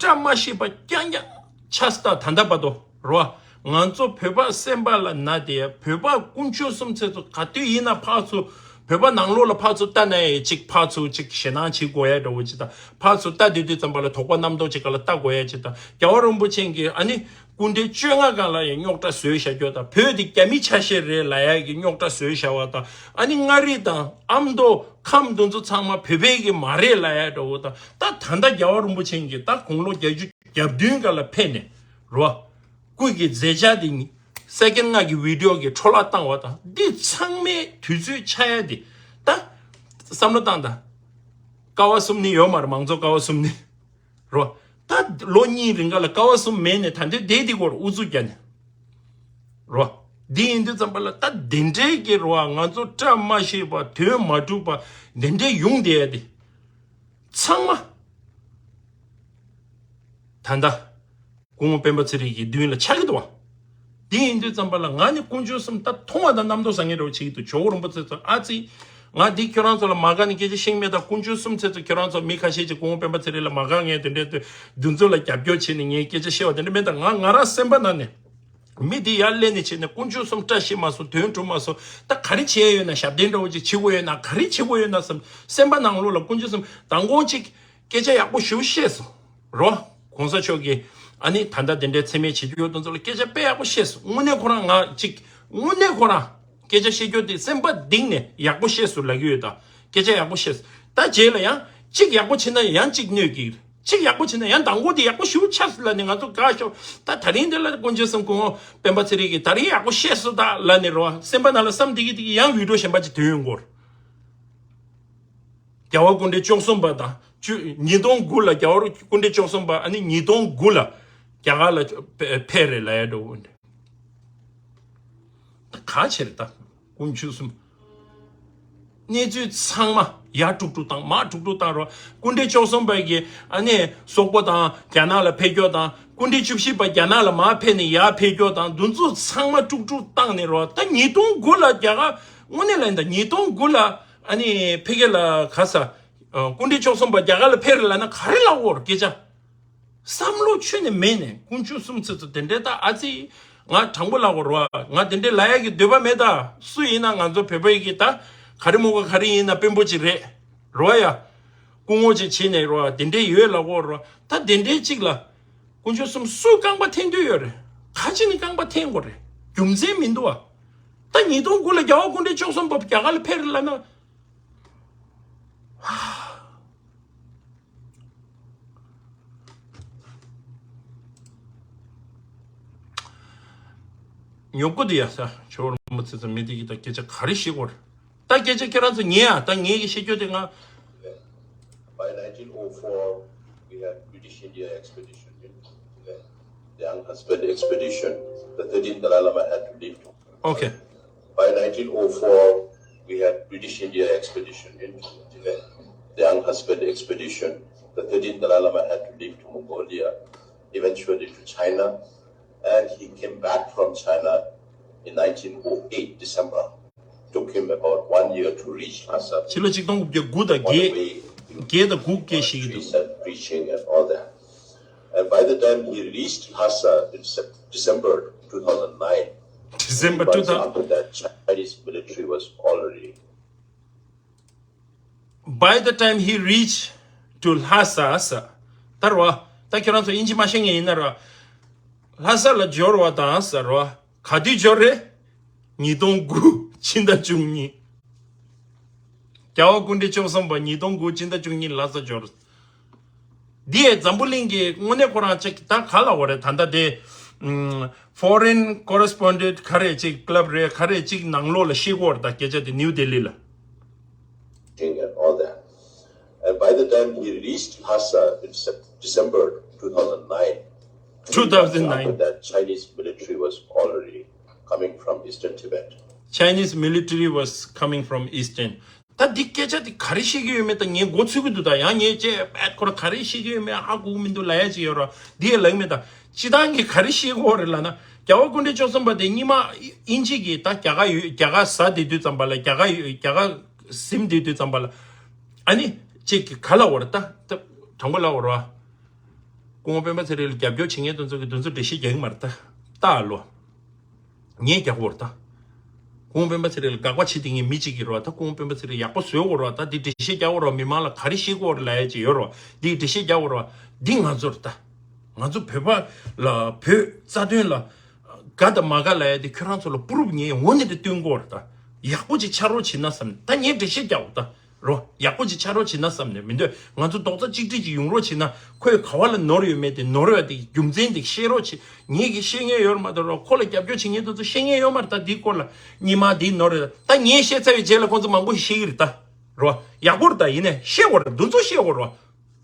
བཀྲ་མ་ཤིས་པ་རྐྱང་རྐྱང་ཆགས་སོང་། ད་ད་ལྟ་བར་དུ་རོ། ང་ཚོ་བོད་པ་སེམས་པ་ལ་ན་དེ་ཡ། བོད་པ་དཀོན་མཆོག་གསུམ་ཚེ་ཚོ་ག་དུས་ཡིན་ན་ཕར་ཚུར་བོད་པ་ནང་ལོགས་ལ་ཕར་ཚུར་ལྟ་ན་ཡ་ཅིག་ཕར་ཚུར་ཅིག་ཞེད་སྣང་བྱེད་དགོས་ཡ་འདྲ་བོ་ཅིག་དང་། ཕར་ཚུར་ལྟ་དུས་དུས་ཙམ་པ་ལ་དོགས་པ་རྣམ་རྟོག་ཅིག་ག་ལ་ལྟ་དགོས་ཡ་ཅིག་དང་། རྒྱལ་བ་རིན་པོ་ཆེ་གིས་ཨ་ནི་སྐུ་ཕྲེང་བཅོ་ལྔ་སྒང་ལ་ཡ་རྙོག་དྲ་བཟོས་བཞག་རྒྱུ་དང་། བོད་དེ་རྒྱ་མི་ཆ་ཤས་རེད་ལབ་ཡ་གི་རྙོག་དྲ་བཟོས་བཞག་པ་དང་། ཨ་ནི་མངའ་རིས་དང་ཨ་མདོ་ཁམས་འདི་ཚོ་ཚང་མ་བོད་པའི་གི་མ་རེད་ལབ་ཡ་འདྲ་བོ་དང་། ད་ད་ལྟ་རྒྱལ་བ་རིན་པོ་ཆེ་གིས་ད་དགུང་ལོ་བརྒྱད་ཅུ་གྱ་བདུན་སྒང་ལ་ཕེབས་ནས་རོ། སྐུ་གི་མཛད་འཆར་དེ་ཉིད་སེ་ཀེན་ལྔ་གི་བི་ཌི་ཡོ་གི་འཕྲོ་བརླག་བཏང་བ་དང་། འདི་ཚང་མའི་དུས་ཚོད་ཆགས་ཡ་དེ་ད་བསམ་བློ་བཏང་དང་། ཀ་བ་གསུམ་ནི་ཡོད་མ་རེད། མང་གཙོ་ཀ་བ་གསུམ་ནི་རོ། ད་ལོ་གཉིས་རིང་ག་ལ་ཀ་བ་གསུམ་མེད་ནས་ད་འདི་བསྡད་དེ་གོ་ར་ཨུ་ཚུགས་རྒྱག་ནས་རོ། འདི་ཡིན་དུས་ཙམ་པ་ལ་ད་དེ་འདྲའི་གི་རོ། ང་ཚོ་བཀྲ་མ་ཤིས་པ་དོན་མ་གྲུབ་པ་དེ་འདྲའི་ཡོང་བསྡད་ཡ་དེ་ཚང་མ་ད་ལྟ་སྐུ་ངོ་སྤེན་པ་ཚེ་རིང་གི་མདུན་ལ་ཆགས་ཀྱི་འདུག་བ། དེ་ཡིན་དུས་ཙམ་པ་ལ་ང་ནི་དཀོན་མཆོག་གསུམ་ད་མཐོང་བ་དང་རྣམ་རྟོག་ཟ་མཁན་འདྲ་བོ་བྱེད་ཀྱི་འདུག་ཇོ་བོ་རིན་པོ་ཆེ་ཚོ་ཨ་ཙི། ང་འདི་ཁྱོད་རང་ཚོ་ལ་མ་དགའ་ནས་སྐད་ཆ་བཤད་མེད། ད་དཀོན་མཆོག་གསུམ་ཚེ་ཚོ་ཁྱོད་རང་ཚོ་མི་ཁ་ཤས་ཀྱིས་སྐུ་ངོ་སྤེན་པ་ཚེ་རིང་ལ་མ་དགའ་མཁན་དེ་འདྲའི་དེ་འདི་ཚོ་ལ་རྒྱབ་སྐྱོར་བྱས་ནས་ངས་སྐད་ཆ་བཤད་པ་དེ་འདྲ་མེད། ད་ང་ང་རང་སེམས་པ་ནང་ནས་མི་འདི་ཡར་སླེབས་ནས་བྱས་ནས་དཀོན་མཆོག་གསུམ་བཀྲ་ཤིས་མ་སོང་། དོན་གྲུབ་མ་སོང་། ད་ག་རེ་བྱས་ཡོད་ན། ཞབས་བརྟན་འདྲ་བོ་ཅིག་བྱེད་དགོས་ཡོད་ན། ག་རེ་བྱེད་དགོས་ཡོད་ན་བསམ། སེམས་པ་ནང་ལོགས་ལ་དཀོན་མཆོག་གསུམ་མདང་དགོང་ཅིག་སྐད་ཆ་ཡག་པོ་ཞེ་པོ་བཤད་སོང་རོ། གོང་ས་མཆོག་གིས་ཨ་ནི་ད་ལྟ་དེ་འདྲའི་མཚན་སྨད་བྱེད་རྒྱུ་དེ་ཚོ་ལ་སྐད་ཆ་དཔེ་ཡག་པོ་བཤད་སོང་། དངོས་གནས་ཁོ་རང་ང་ཅིག་དངོས་གནས་ཁོ་རང་སྐད་ཆ་བཤད་རྒྱུ་དེ་སེམས་པ་གཏིང་ནས་ཡག་པོ་བཤད་སོང་ལབ་ཀྱི་ཡོད། ད་སྐད་ཆ་ཡག་པོ་བཤད་སོང་། ད་རྗེས་ལ་ཡང་ཅིག་ཡག་པོ་བྱེད་ན་ཡང་ཅིག་གནོད་ཀྱི། ཅིག་ཡག་པོ་བྱེད་ན་ཡང་མདང་དགོང་དེ་ཡག་པོ་ཞེ་པོ་ཆགས་སོང་ལབ་ནས་ང་ཚོ་དགའ་ཤོག་ད་དེ་རིང་འདི་ལ་དཀོན་མཆོག་གསུམ་སྐུ་ངོ་སྤེན་པ་ཚེ་རིང་གིས་དེ་རིང་ཡག་པོ་བཤད་སོང་ད་ལབ་ནས་རོ། སེམས་པ་ནང་ལ་བསམ་བསྡད་ཀྱི་བསྡད་ཀྱི་ཡང་བི་ཌི་ཡོ་གཞན་པ་ཅིག་ཐོན་ཡོང་གི་རེད། རྒྱལ་བ་སྐུ་ཕྲེང་བཅུ་གསུམ་པ་དང་བཅུ། ཉིས་སྟོང་དགུ་ལ་རྒྱལ་བ་སྐུ་ཕྲེང་བཅུ་གསུམ་པ། ཨ་ནི་ཉིས་སྟོང་དགུ་ལ་རྒྱ་གར་ལ་ཕེ་ཕེབས་རེད་ལབ་ཡ་འདྲ་བོ་འདྲ། ད་ག་བྱེད་རེད་ད། དཀོན་མཆོག་གསུམ། གནས་ཚུལ་ཚང་མ་ཡར་དཀྲུག་དཀྲུག་བཏང་མར་དཀྲུག་དཀྲུག་བཏང་རོ། སྐུ་ཕྲེང་བཅུ་གསུམ་པ་གི་ཨ་ནི་སོག་པོ་དང་རྒྱ་ནག་ལ་ཕེབས་རྒྱུ་དང་། སྐུ་ཕྲེང་བཅུ་བཞི་པ་རྒྱ་ནག་ལ་མར་ཕེབས་ནས་ཡར་ཕེབས་རྒྱུ་དང་། འདི་ཚོ་ཚང་མ་དཀྲུག་དཀྲུག་བཏང་ནས་རོ། ད་ཉིས་སྟོང་དགུ་ལ་རྒྱ་གར་དངོས་གནས་ལ་ཡིན་ད། ཉིས་སྟོང་དགུ་ལ་ཨ་ནི་ཕ་གི་ལ་ག་ས། ཨ། སྐུ་ཕྲེང་བཅུ་གསུམ་པ་རྒྱ་གར་ལ་ཕེབས་རེད་ལབ་ན་ག་རེ་ལབ་དགོས་རེད་སྐད་ཆ། བསམ་བློ་ཁྱོན་ནས་མེད་ནས་དཀོན་མཆོག་གསུམ་ཚེ་ཚོ་དེ་འདྲའི་ད་ཨ་ཙི། ང་དྲང་པོ་ལབ་དགོས་རེད་བ། ང་དེ་འདྲའི་ལབ་ཡ་གི་འདོད་པ་མེད་ད། སུ་ཡིན་ན་ང་ཚོ་བོད་པ་ཡི་གི་ད་ག་རེ་མོ་ག་ག་རེ་ཡིན་ན་དཔོན་པོ་ཅིག་རེད་རེད་བ་ཡ། སྐུ་ངོ་ཅིག་བྱས་ནས་རེད་བ། དེ་འདྲའི་ཡོད་ལབ་དགོས་རེད་བ། ད་དེ་འདྲའི་ཅིག་ལ་དཀོན་མཆོག་གསུམ་སུས་རྐང་པ་འཐེན་འདོད་ཡོད་རེད། ག་ཅིག་ནས་རྐང་པ་འཐེན་དགོས་རེད། རྒྱུ་མཚན་མི་འདུག་བ། ད་ཉིས་སྟོང་དགུ་ལ་རྒྱལ་བ་སྐུ་ཕྲེང་བཅུ་གསུམ་པ་རྒྱ་གར་ལ་ཕེབས་རེད་ལབ་ན། ཉོབ་གོ་དེ་ཡ་ས་ཇོ་བོ་རིན་པོ་ཆེ་ཚོ་མི་དེ་གི་ད་སྐད་ཆ་ག་རེ་བཤད་དགོས་རེད། ད་སྐད་ཆ་ཁྱེད་རང་ཚོ་ཉན་ཡ། ད་ངས་གི་བཤད་རྒྱུ་དེ་ང་། By nineteen oh four, we had British India expedition in Tibet. The Young Husband expedition, the thirteenth Dalai Lama had to leave. Okay. By nineteen oh four, we had British India expedition in Tibet. The Young Husband expedition, the thirteenth Dalai Lama had to leave to Mongolia, eventually to China, and he came back from China in nineteen oh eight December. Took him about one year to reach Lhasa. ཕྱི་ལོ་ཆིག་སྟོང་དགུ་བརྒྱ་དགུ་དང་བརྒྱད། བརྒྱད་དང་དགུ་བརྒྱད་ཞིག་གི་འདུག preaching and all that. And by the time he reached Lhasa in Sep- December two thousand nine, December two thousand. After that, Chinese military was already By the time he reached to Lhasa, ཟེར། ད་རེད་བ། ད་ཁྱེད་རང་ཚོ་དབྱིན་ཇི་མ་ཤེས་མཁན་ཡིན་ན་རེད་བ། ལྷ་ས་ལ་འབྱོར་བ་དང་ཟེར་བ། ག་དུས་འབྱོར་རེད། ཉིས་སྟོང་དགུ་ཕྱི་ཟླ་བཅུ་གཉིས། རྒྱལ་བ་སྐུ་ཕྲེང་བཅུ་གསུམ་པ་ཉིས་སྟོང་དགུ་ཕྱི་ཟླ་བཅུ་གཉིས་ལྷ་ས་འབྱོར། འདི་ཡའི་འཛམ་བུ་གླིང་གི་དངོས་གནས་ཁོ་རང་ཅིག་ད་ག་ལ་འོ་རེད། ད་ལྟ་དེ་ཨམ། Foreign Correspondent ག་རེ་ཅིག་Club རེད། ག་རེ་ཅིག་ནང་ལོགས་ལ་ཤེས་ཀྱི་ཡོད་རེད། ད་སྐད་ཆ་དེ་New Delhi ལ། And all that. And by the time he reached Lhasa in Sep- December two thousand nine, two thousand nine. After that, Chinese military was already coming from eastern Tibet. Chinese military was coming from eastern. ད་འདི་སྐད་ཆ་འདི་ག་རེ་བཤད་ཀྱི་ཡོད་མེད་ད་ངས་མགོ་ཚོད་ཀྱི་འདུག་ད་ཡང་ངས་ཅེས་པད་ཁོ་ར་ག་རེ་བཤད་ཀྱི་ཡོད་མེད་ཧ་གོ་གི་མི་འདུག་ལབ་ཡ་ཅིག་ཡོད་ར། འདི་ཡ་ལབ་ཀྱི་མེད་ད། སྤྱིར་བཏང་གི་ག་རེ་བཤད་ཀྱི་ཡོད་རེད་ལབ་ན། རྒྱལ་བ་སྐུ་ཕྲེང་བཅུ་གསུམ་པ་དེ་སྔོན་མ་དབྱིན་ཇི་གི་ད་རྒྱ་གར་ཡོད་རྒྱ་གར་ཟ་བསྡད་དུས་ཙམ་པ་ལ་རྒྱ་གར་ཡོད་རྒྱ་གར་ཟིན་བསྡད་དུས་ཙམ་པ་ལ། ཨ་ནི་ཅིག་གི་ག་ལབ་དགོས་རེད་ད། ད་དྲང་པོ་ལབ་དགོས་རེད་བ། སྐུ་ངོ་སྤེན་པ་ཚེ་རིང་ལ་རྒྱབ་སྐྱོར་བྱེད་མཁན་དེ་ཚོ་གི་དེ་ཚོ་འགྲེལ་བཤད་རྒྱག་གི་མ་རེད་ད། ལྟ་ལོ། ངས་རྒྱག་དགོས་རེད་ད། སྐུ་ངོ་སྤེན་པ་ཚེ་རིང་ལ་དགག་པ་བྱེད་དེ་ངས་མི་གཅིག་གིས་རོ། ད་སྐུ་ངོ་སྤེན་པ་ཚེ་རིང་ཡག་པོ་བཟོས་དགོས་རོ། ད་འདི་འགྲེལ་བཤད་རྒྱག་དགོས་རོ། མི་མང་ལ་ག་རེ་བཤད་དགོས་རོ་ལབ་ཡ་ཅིག་ཡོད་རོ། འདི་འགྲེལ་བཤད་རྒྱག་དགོས་རོ། འདི་ང་ཚོ་རེད་ད། ང་ཚོ་བོད་པ་ལ་བོད་རྩ་དོན་ལ་དགའ་དང་མ་དགའ་ལབ་ཡ་དེ་ཁྱོད་རང་ཚོ་ལ་པུ་རུབ་ངས་འོ་ནས་དེ་སྟོན་དགོས་རེད་ད། ཡག་པོ་ཅིག་ཆགས་རོགས་བྱེད་ན་བསམ་ནས་ད་ངས་འགྲེལ་བཤད་རྒྱག་དགོས་ད། རོ། ཡག་པོ་ཅིག་ཆགས་རོགས་བྱེད་ན་བསམ་ནས་མི་འདོད། ང་ཚོ་རྡོག་རྩ་གཅིག་སྒྲིལ་ཅིག་ཡོང་རོགས་བྱེད་ན། ཁོས་ག་བ་ལ་ནོར་ཡོད་མེད་དེ་ནོར་ཡོད་དེ་རྒྱུ་མཚན་དེ་ཤེས་རོགས་བྱེད། ངེད་ཀྱིས་ཤེས་མཁན་ཡོད་མ་གཏོགས་རོ། ཁོ་ལ་རྒྱབ་སྐྱོར་བྱེད་མཁན་དེ་ཚོ་ཤེས་མཁན་ཡོད་མ་རེད་ད། འདིའི་སྐོར་ལ་སྔོན་མ་འདིའི་ནོར་རེད། ད་ངས་བཤད་ཚར་བའི་རྗེས་ལ་ཁོང་ཚོ་མང་པོ་ཞིག་ཤེས་ཀྱི་རེད་ད། རོ། ཡག་པོ་རེད་ད། ཡིན་ནའི་ཤེས་དགོས་རེད། འདི་ཚོ་ཤེས་དགོས་རོ།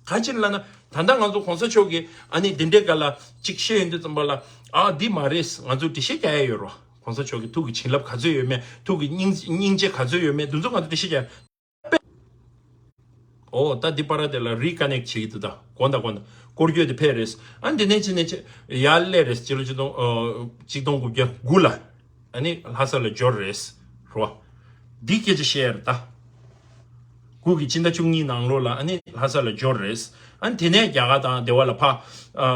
ག་ཅི་ལབ་ན། ད་ལྟ་ང་ཚོ་གོང་ས་མཆོག་གིས་ཨ་ནི་འདི་འདྲའི་སྐབས་ལ་ཅིག་བཤད་ཡོང་དུས་ཙམ་པ་ལ། ཨ་འདི་མ་རེད། ང་ཚོ་འགྲེལ་བཤད་རྒྱག་ཡ་ཡོད་རོ། གོང་ས་མཆོག་གི་ཐུགས་ཀྱི་བྱིན་རླབས་ག་ཚོད་ཡོད་མེད། ཐུགས་ཀྱི་སྙིང་སྙིང་རྗེ་ག་ཚོད་ཡོད་མེད། འདི་ཚོ་ང་ཚོ་འགྲེལ་བཤད་རྒྱག་ཨོ་ད་འདི་པར་དེ་ལ་རི་ཀ་ནེག་བྱེད་ཀྱི་འདུག་ད་དགོངས་དག་དགོངས་དག་སྐོར་སྐྱོད་དེ་ཕེབས་རེད། ཨ་འདི་ནས་ཅི་ནས་ཅི་ཡར་སླེབས་རེད། སྤྱི་ལོ་ཆིག་སྟོང་ཨ་ཆིག་སྟོང་དགུ་བརྒྱ་དགུ་ལ་ཨ་ནི་ལྷ་ས་ལ་འབྱོར་རེད་རོ། འདི་སྐད་ཆ་བཤད་རེད་ད། དགུ་གི་སྤྱི་ཟླ་བཅུ་གཉིས་ནང་ལོགས་ལ་ཨ་ནི་ལྷ་ས་ལ་འབྱོར་རེད། ཨ་ནི་དེ་ནས་རྒྱ་གར་དང་དེ་བ་ལ་ཕ་ཨ་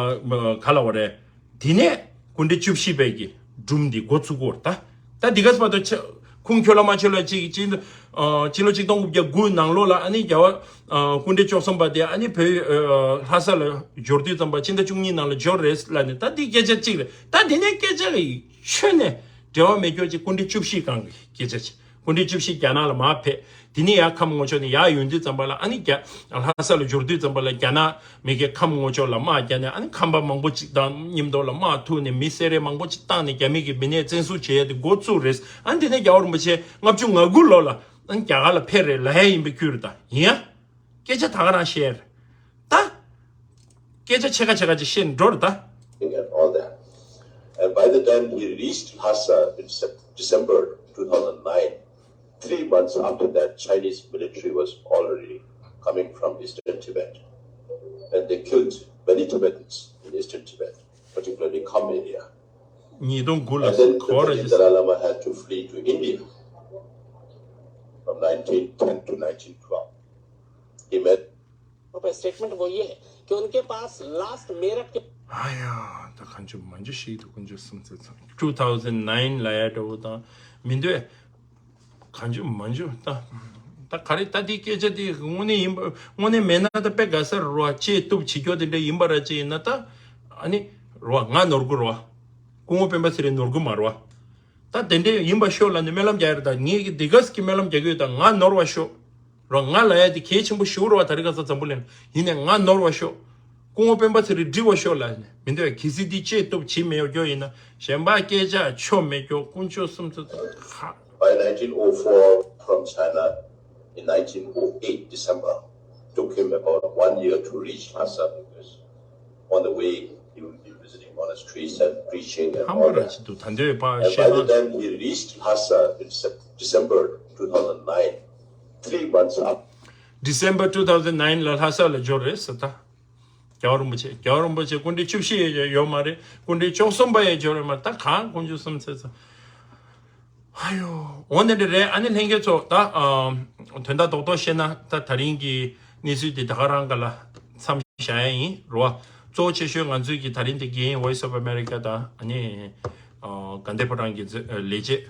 ག་ལ་བ་རེད། དེ་ནས་སྐུ་ཕྲེང་བཅུ་བཞི་པའི་གི་སྒྲུང་འདི་འགོ་ཚུགས་ཀྱི་ཡོད་རེད་ད། ད་འདི་ག་ས་བར་དུ་ཆ་ཁུངས་འཁྱོལ་ལ་མ་འཁྱོལ་ལ་ཅིག་ཅིག་ཨ་ཕྱི་ལོ་ཆིག་སྟོང་དགུ་བརྒྱ་དགུ་ནང་ལོགས་ལ་ཨ་ནི་རྒྱལ་བ་ཨ་སྐུ་ཕྲེང་བཅུ་གསུམ་པ་དེ་ཨ་ནི་བོད་ཨ་ལྷ་ས་ལ་འབྱོར་དུས་ཙམ་པ་ཕྱི་ཟླ་བཅུ་གཉིས་ནང་ལ་འབྱོར་རེད་ལབ་ནས། ད་འདི་སྐད་ཆ་གཅིག་རེད། ད་དེ་ནས་སྐད་ཆ་གི་ཆོས་ནས་འབྲེལ་བ་མེད་རྒྱུ་ཅིག་སྐུ་ཕྲེང་བཅུ་བཞི་སྒང་གི་སྐད་ཆ་ཅིག་སྐུ་ཕྲེང་བཅུ་བཞི་རྒྱ་ནག་ལ་མར་ཕེབས། དེ་ནས་ཡར་ཁམས་ལྔ་མཆོག་ནས་ཡར་ཡོང་དུས་ཙམ་པ་ལ་ཨ་ནི་རྒྱ་ལྷ་ས་ལ་འབྱོར་དུས་ཙམ་པ་ལ་རྒྱ་ནག་མི་སྒེར་ཁམས་ལྔ་མཆོག་ལ་དམག་རྒྱག་ནས། ཨ་ནི་ཁམས་པ་མང་པོ་ཅིག་དང་མཉམ་དུ་ལ་དམག་ཐུག་ནས་མི་བསད་རེས་མང་པོ་ཅིག་བཏང་ནས་རྒྱ་མི་གི་མི་སྣས་བཙན་བཟུང་བྱས་ཏེ་འགོ་བཙུགས་རེད། ཨ་ནི་དེ་ནས་རྒྱལ་བ་རིན་པོ་ཆེ་ལྔ་བཅུ་ང་དགུ་ལོ་ལ་ཨ་ནི་རྒྱ་གར་ལ་ཕེབས་རེད་ལབ་ཡ་ཡིན་པའི་ཁུལ་རེད་ད། ཡིན་ཡ། སྐད་ཆ་ད་ག་རང་བཤད་རེད་ད། སྐད་ཆ་ཕྱེད་ཀ་ཕྱེད་ཀ་ཅིག་བཤད་ནས་འགྲོ་རེད་ད། And all that. And by the time he reached Lhasa in Sep- December two thousand nine, three months after that, Chinese military was already coming from eastern Tibet. And they killed many Tibetans in eastern Tibet, particularly Kham area. ཉིས་སྟོང་དགུ་ལ། And then the གོ་ར་Dalai ཇི། Lama had to flee to India from nineteen ten to nineteen twelve. He met पर स्टेटमेंट वो ये है कि उनके पास लास्ट मेरठ के ཨ་ཡ། ད་གང་བྱུང་མང་བྱུང་ཞིག་འདུག་དཀོན་མཆོག་གསུམ་ཚེ་ཚང་། two thousand nine ལ་ཡ་འདྲ་བོ་དང་མི་འདུག་གང་བྱུང་མང་བྱུང་ད། ད་ག་རེ་ད་འདི་སྐད་ཆ་འདི་དངོས་གནས་ཡིན་པ་དངོས་གནས་མེད་ན་ད་དཔེ་དགའ་ས་རེད་རོ། ཅེས་གཏུབ་བྱེད་རྒྱུ་དེ་འདྲ་ཡིན་པ་ར་ཅེ་ཡིན་ན་ད། ཨ་ནི་རོ་ང་ནོར་གུ་རོ། སྐུ་ངོ་སྤེན་པ་ཚེ་རིང་ནོར་གུ་མ་རོ། ད་དེ་འདྲས་ཡིན་པ་ཤོག་ལབ་ནས་སྨོན་ལམ་རྒྱག་ཡོད་རེད། ད་ངས་ཀྱི་འདི་ག་ཟིག་གི་སྨོན་ལམ་རྒྱག་གི་ཡོད། ད་ང་ནོར་བ་ཤོག་རོ། ང་ལ་ཡ་དེ་གལ་ཆེན་པོ་ཞུ་རོ་བ། ད་རེས་ཁ་སང་འཛམ་བུ་གླིང་ཡིན་ནས་ང་ནོར་བ་ཤོག་སྐུ་ངོ་སྤེན་པ་ཚེ་རིང་འགྲིག་བ་ཤོག་ལབ་ནས་མི་འདོད། གལ་སྲིད་འདི་ཅེས་གཏུབ་བྱེད་མེད་རྒྱུ་ཡིན་ན་གཞན་པ་སྐད་ཆ་ཆོ་མེད་རྒྱུ། དཀོན་མཆོག་གསུམ་ཚོ་ཚོ་ཁ། By nineteen oh four from China in nineteen oh eight December, took him about one year to reach Lhasa because on the way he would be visiting monasteries and preaching and ཧམ་པ་ར་ཅིག་འདུག་ད་འདོད་པ་And བཤད་by the ན། Time he reached Lhasa in Sep- December two thousand nine, three months after December two thousand nine ལ་ལྷ་ས་ལ་འབྱོར་རེད་ཟེར་ད། རྒྱལ་བ་རིན་པོ་ཆེ་རྒྱལ་བ་རིན་པོ་ཆེ་སྐུ་ཕྲེང་བཅུ་བཞི་ཡོད་མ་རེད། སྐུ་ཕྲེང་བཅུ་གསུམ་པ་ཡང་འབྱོར་ཡོད་མ་རེད། ད་གང་དཀོན་མཆོག་གསུམ་ཚེ་ཚོ། ཨ་ཡོ། འོ་འདི་འདྲ་རེད། ཨ་ནི་ལྷན་རྒྱས་ཚོ་ད་ཨ་དོན་དག་རྡོག་རྡོག་བཤད་ན་ད་ད་རིང་གི་གནས་ཚུལ་འདི་ད་ག་རང་ག་ལ་མཚམས་བཞག་ཡ་ཡིན་རོ། གཙོ་བོ་ཆེ་ཤོས་ང་ཚོའི་གི་ད་རིང་འདི་རྒན་Voice of America དང་ཨ་ནི་ཨ་དགའ་ལྡན་ཕོ་བྲང་གི་མཛད་ལས་བྱེད་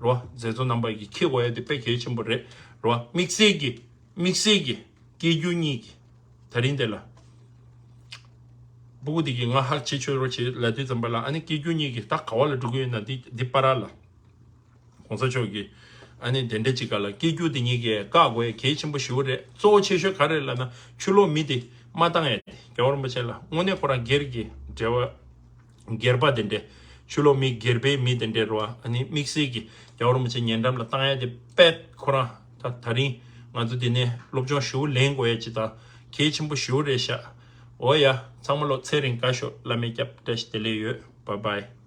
རོ། མཛད་གཙོ་རྣམ་པ་གི་འཁྱེར་དགོས་ཡ་དེ་དཔེ་གལ་ཆེན་པོ་རེད་རོ། དམིགས་བསལ་གི་དམིགས་བསལ་གི་སྐྱེ་རྒྱུ་གཉིས་ཀྱི་ད་རིང་དེ་ལ། སྤུ་གུ་དེ་གིས་ང་ཧ་ཅིག་ཆོད་རོགས་བྱེད་ལབ་དུས་ཙམ་པ་ལ་ཨ་ནི་སྐྱེ་རྒྱུ་གཉིས་ཀྱིས་ད་ག་བ་ལ་འགྲོ་གི་ཡོད་ན་འདི་འདི་པ་ར་ལ། གོང་ས་མཆོག་གིས་ཨ་ནི་དེ་འདྲ་ཅིག་ག་ལ་སྐྱེ་རྒྱུ་དེ་གཉིས་ཀས་བཀག་དགོས་ཡ་གལ་ཆེན་པོ་ཞེ་པོ་རེད། གཙོ་བོ་ཆེ་ཤོས་ག་རེ་ལབ་ན་ཕྱི་ལོགས་མི་དེ་མ་བཏང་ཡ་དེ་རྒྱལ་བ་རིན་པོ་ཆེ་ལ་དངོས་གནས་ཁོ་རང་སྒེར་གྱི་འབྲེལ་བ། སྒེར་པ་དེ་འདྲས། ཕྱི་ལོགས་མི་སྒེར་པའི་མི་དེ་འདྲས་རེད་བ། ཨ་ནི་དམིགས་བསལ་གྱི་རྒྱལ་བ་རིན་པོ་ཆེ་ཉེ་འགྲམ་ལ་བཏང་ཡ་དེ་དཔེ་ཁོ་རང་ད་ད་རིང་ང་ཚོ་འདི་ནས་སློབ་སྦྱོང་ཞེ་པོ་ལེན་དགོས་ཡ་ཅིག་དང་གལ་ཆེན་པོ་ཞེ་པོ་རེད་ཤག་འོ་ཡ། ཚང་མ་ལོ་ཚེ་རིང་དགའ་ཤོག་བླ་མས་སྐྱབས། བཀྲ་ཤིས་བདེ་ལེགས་ཡོད། Bye bye.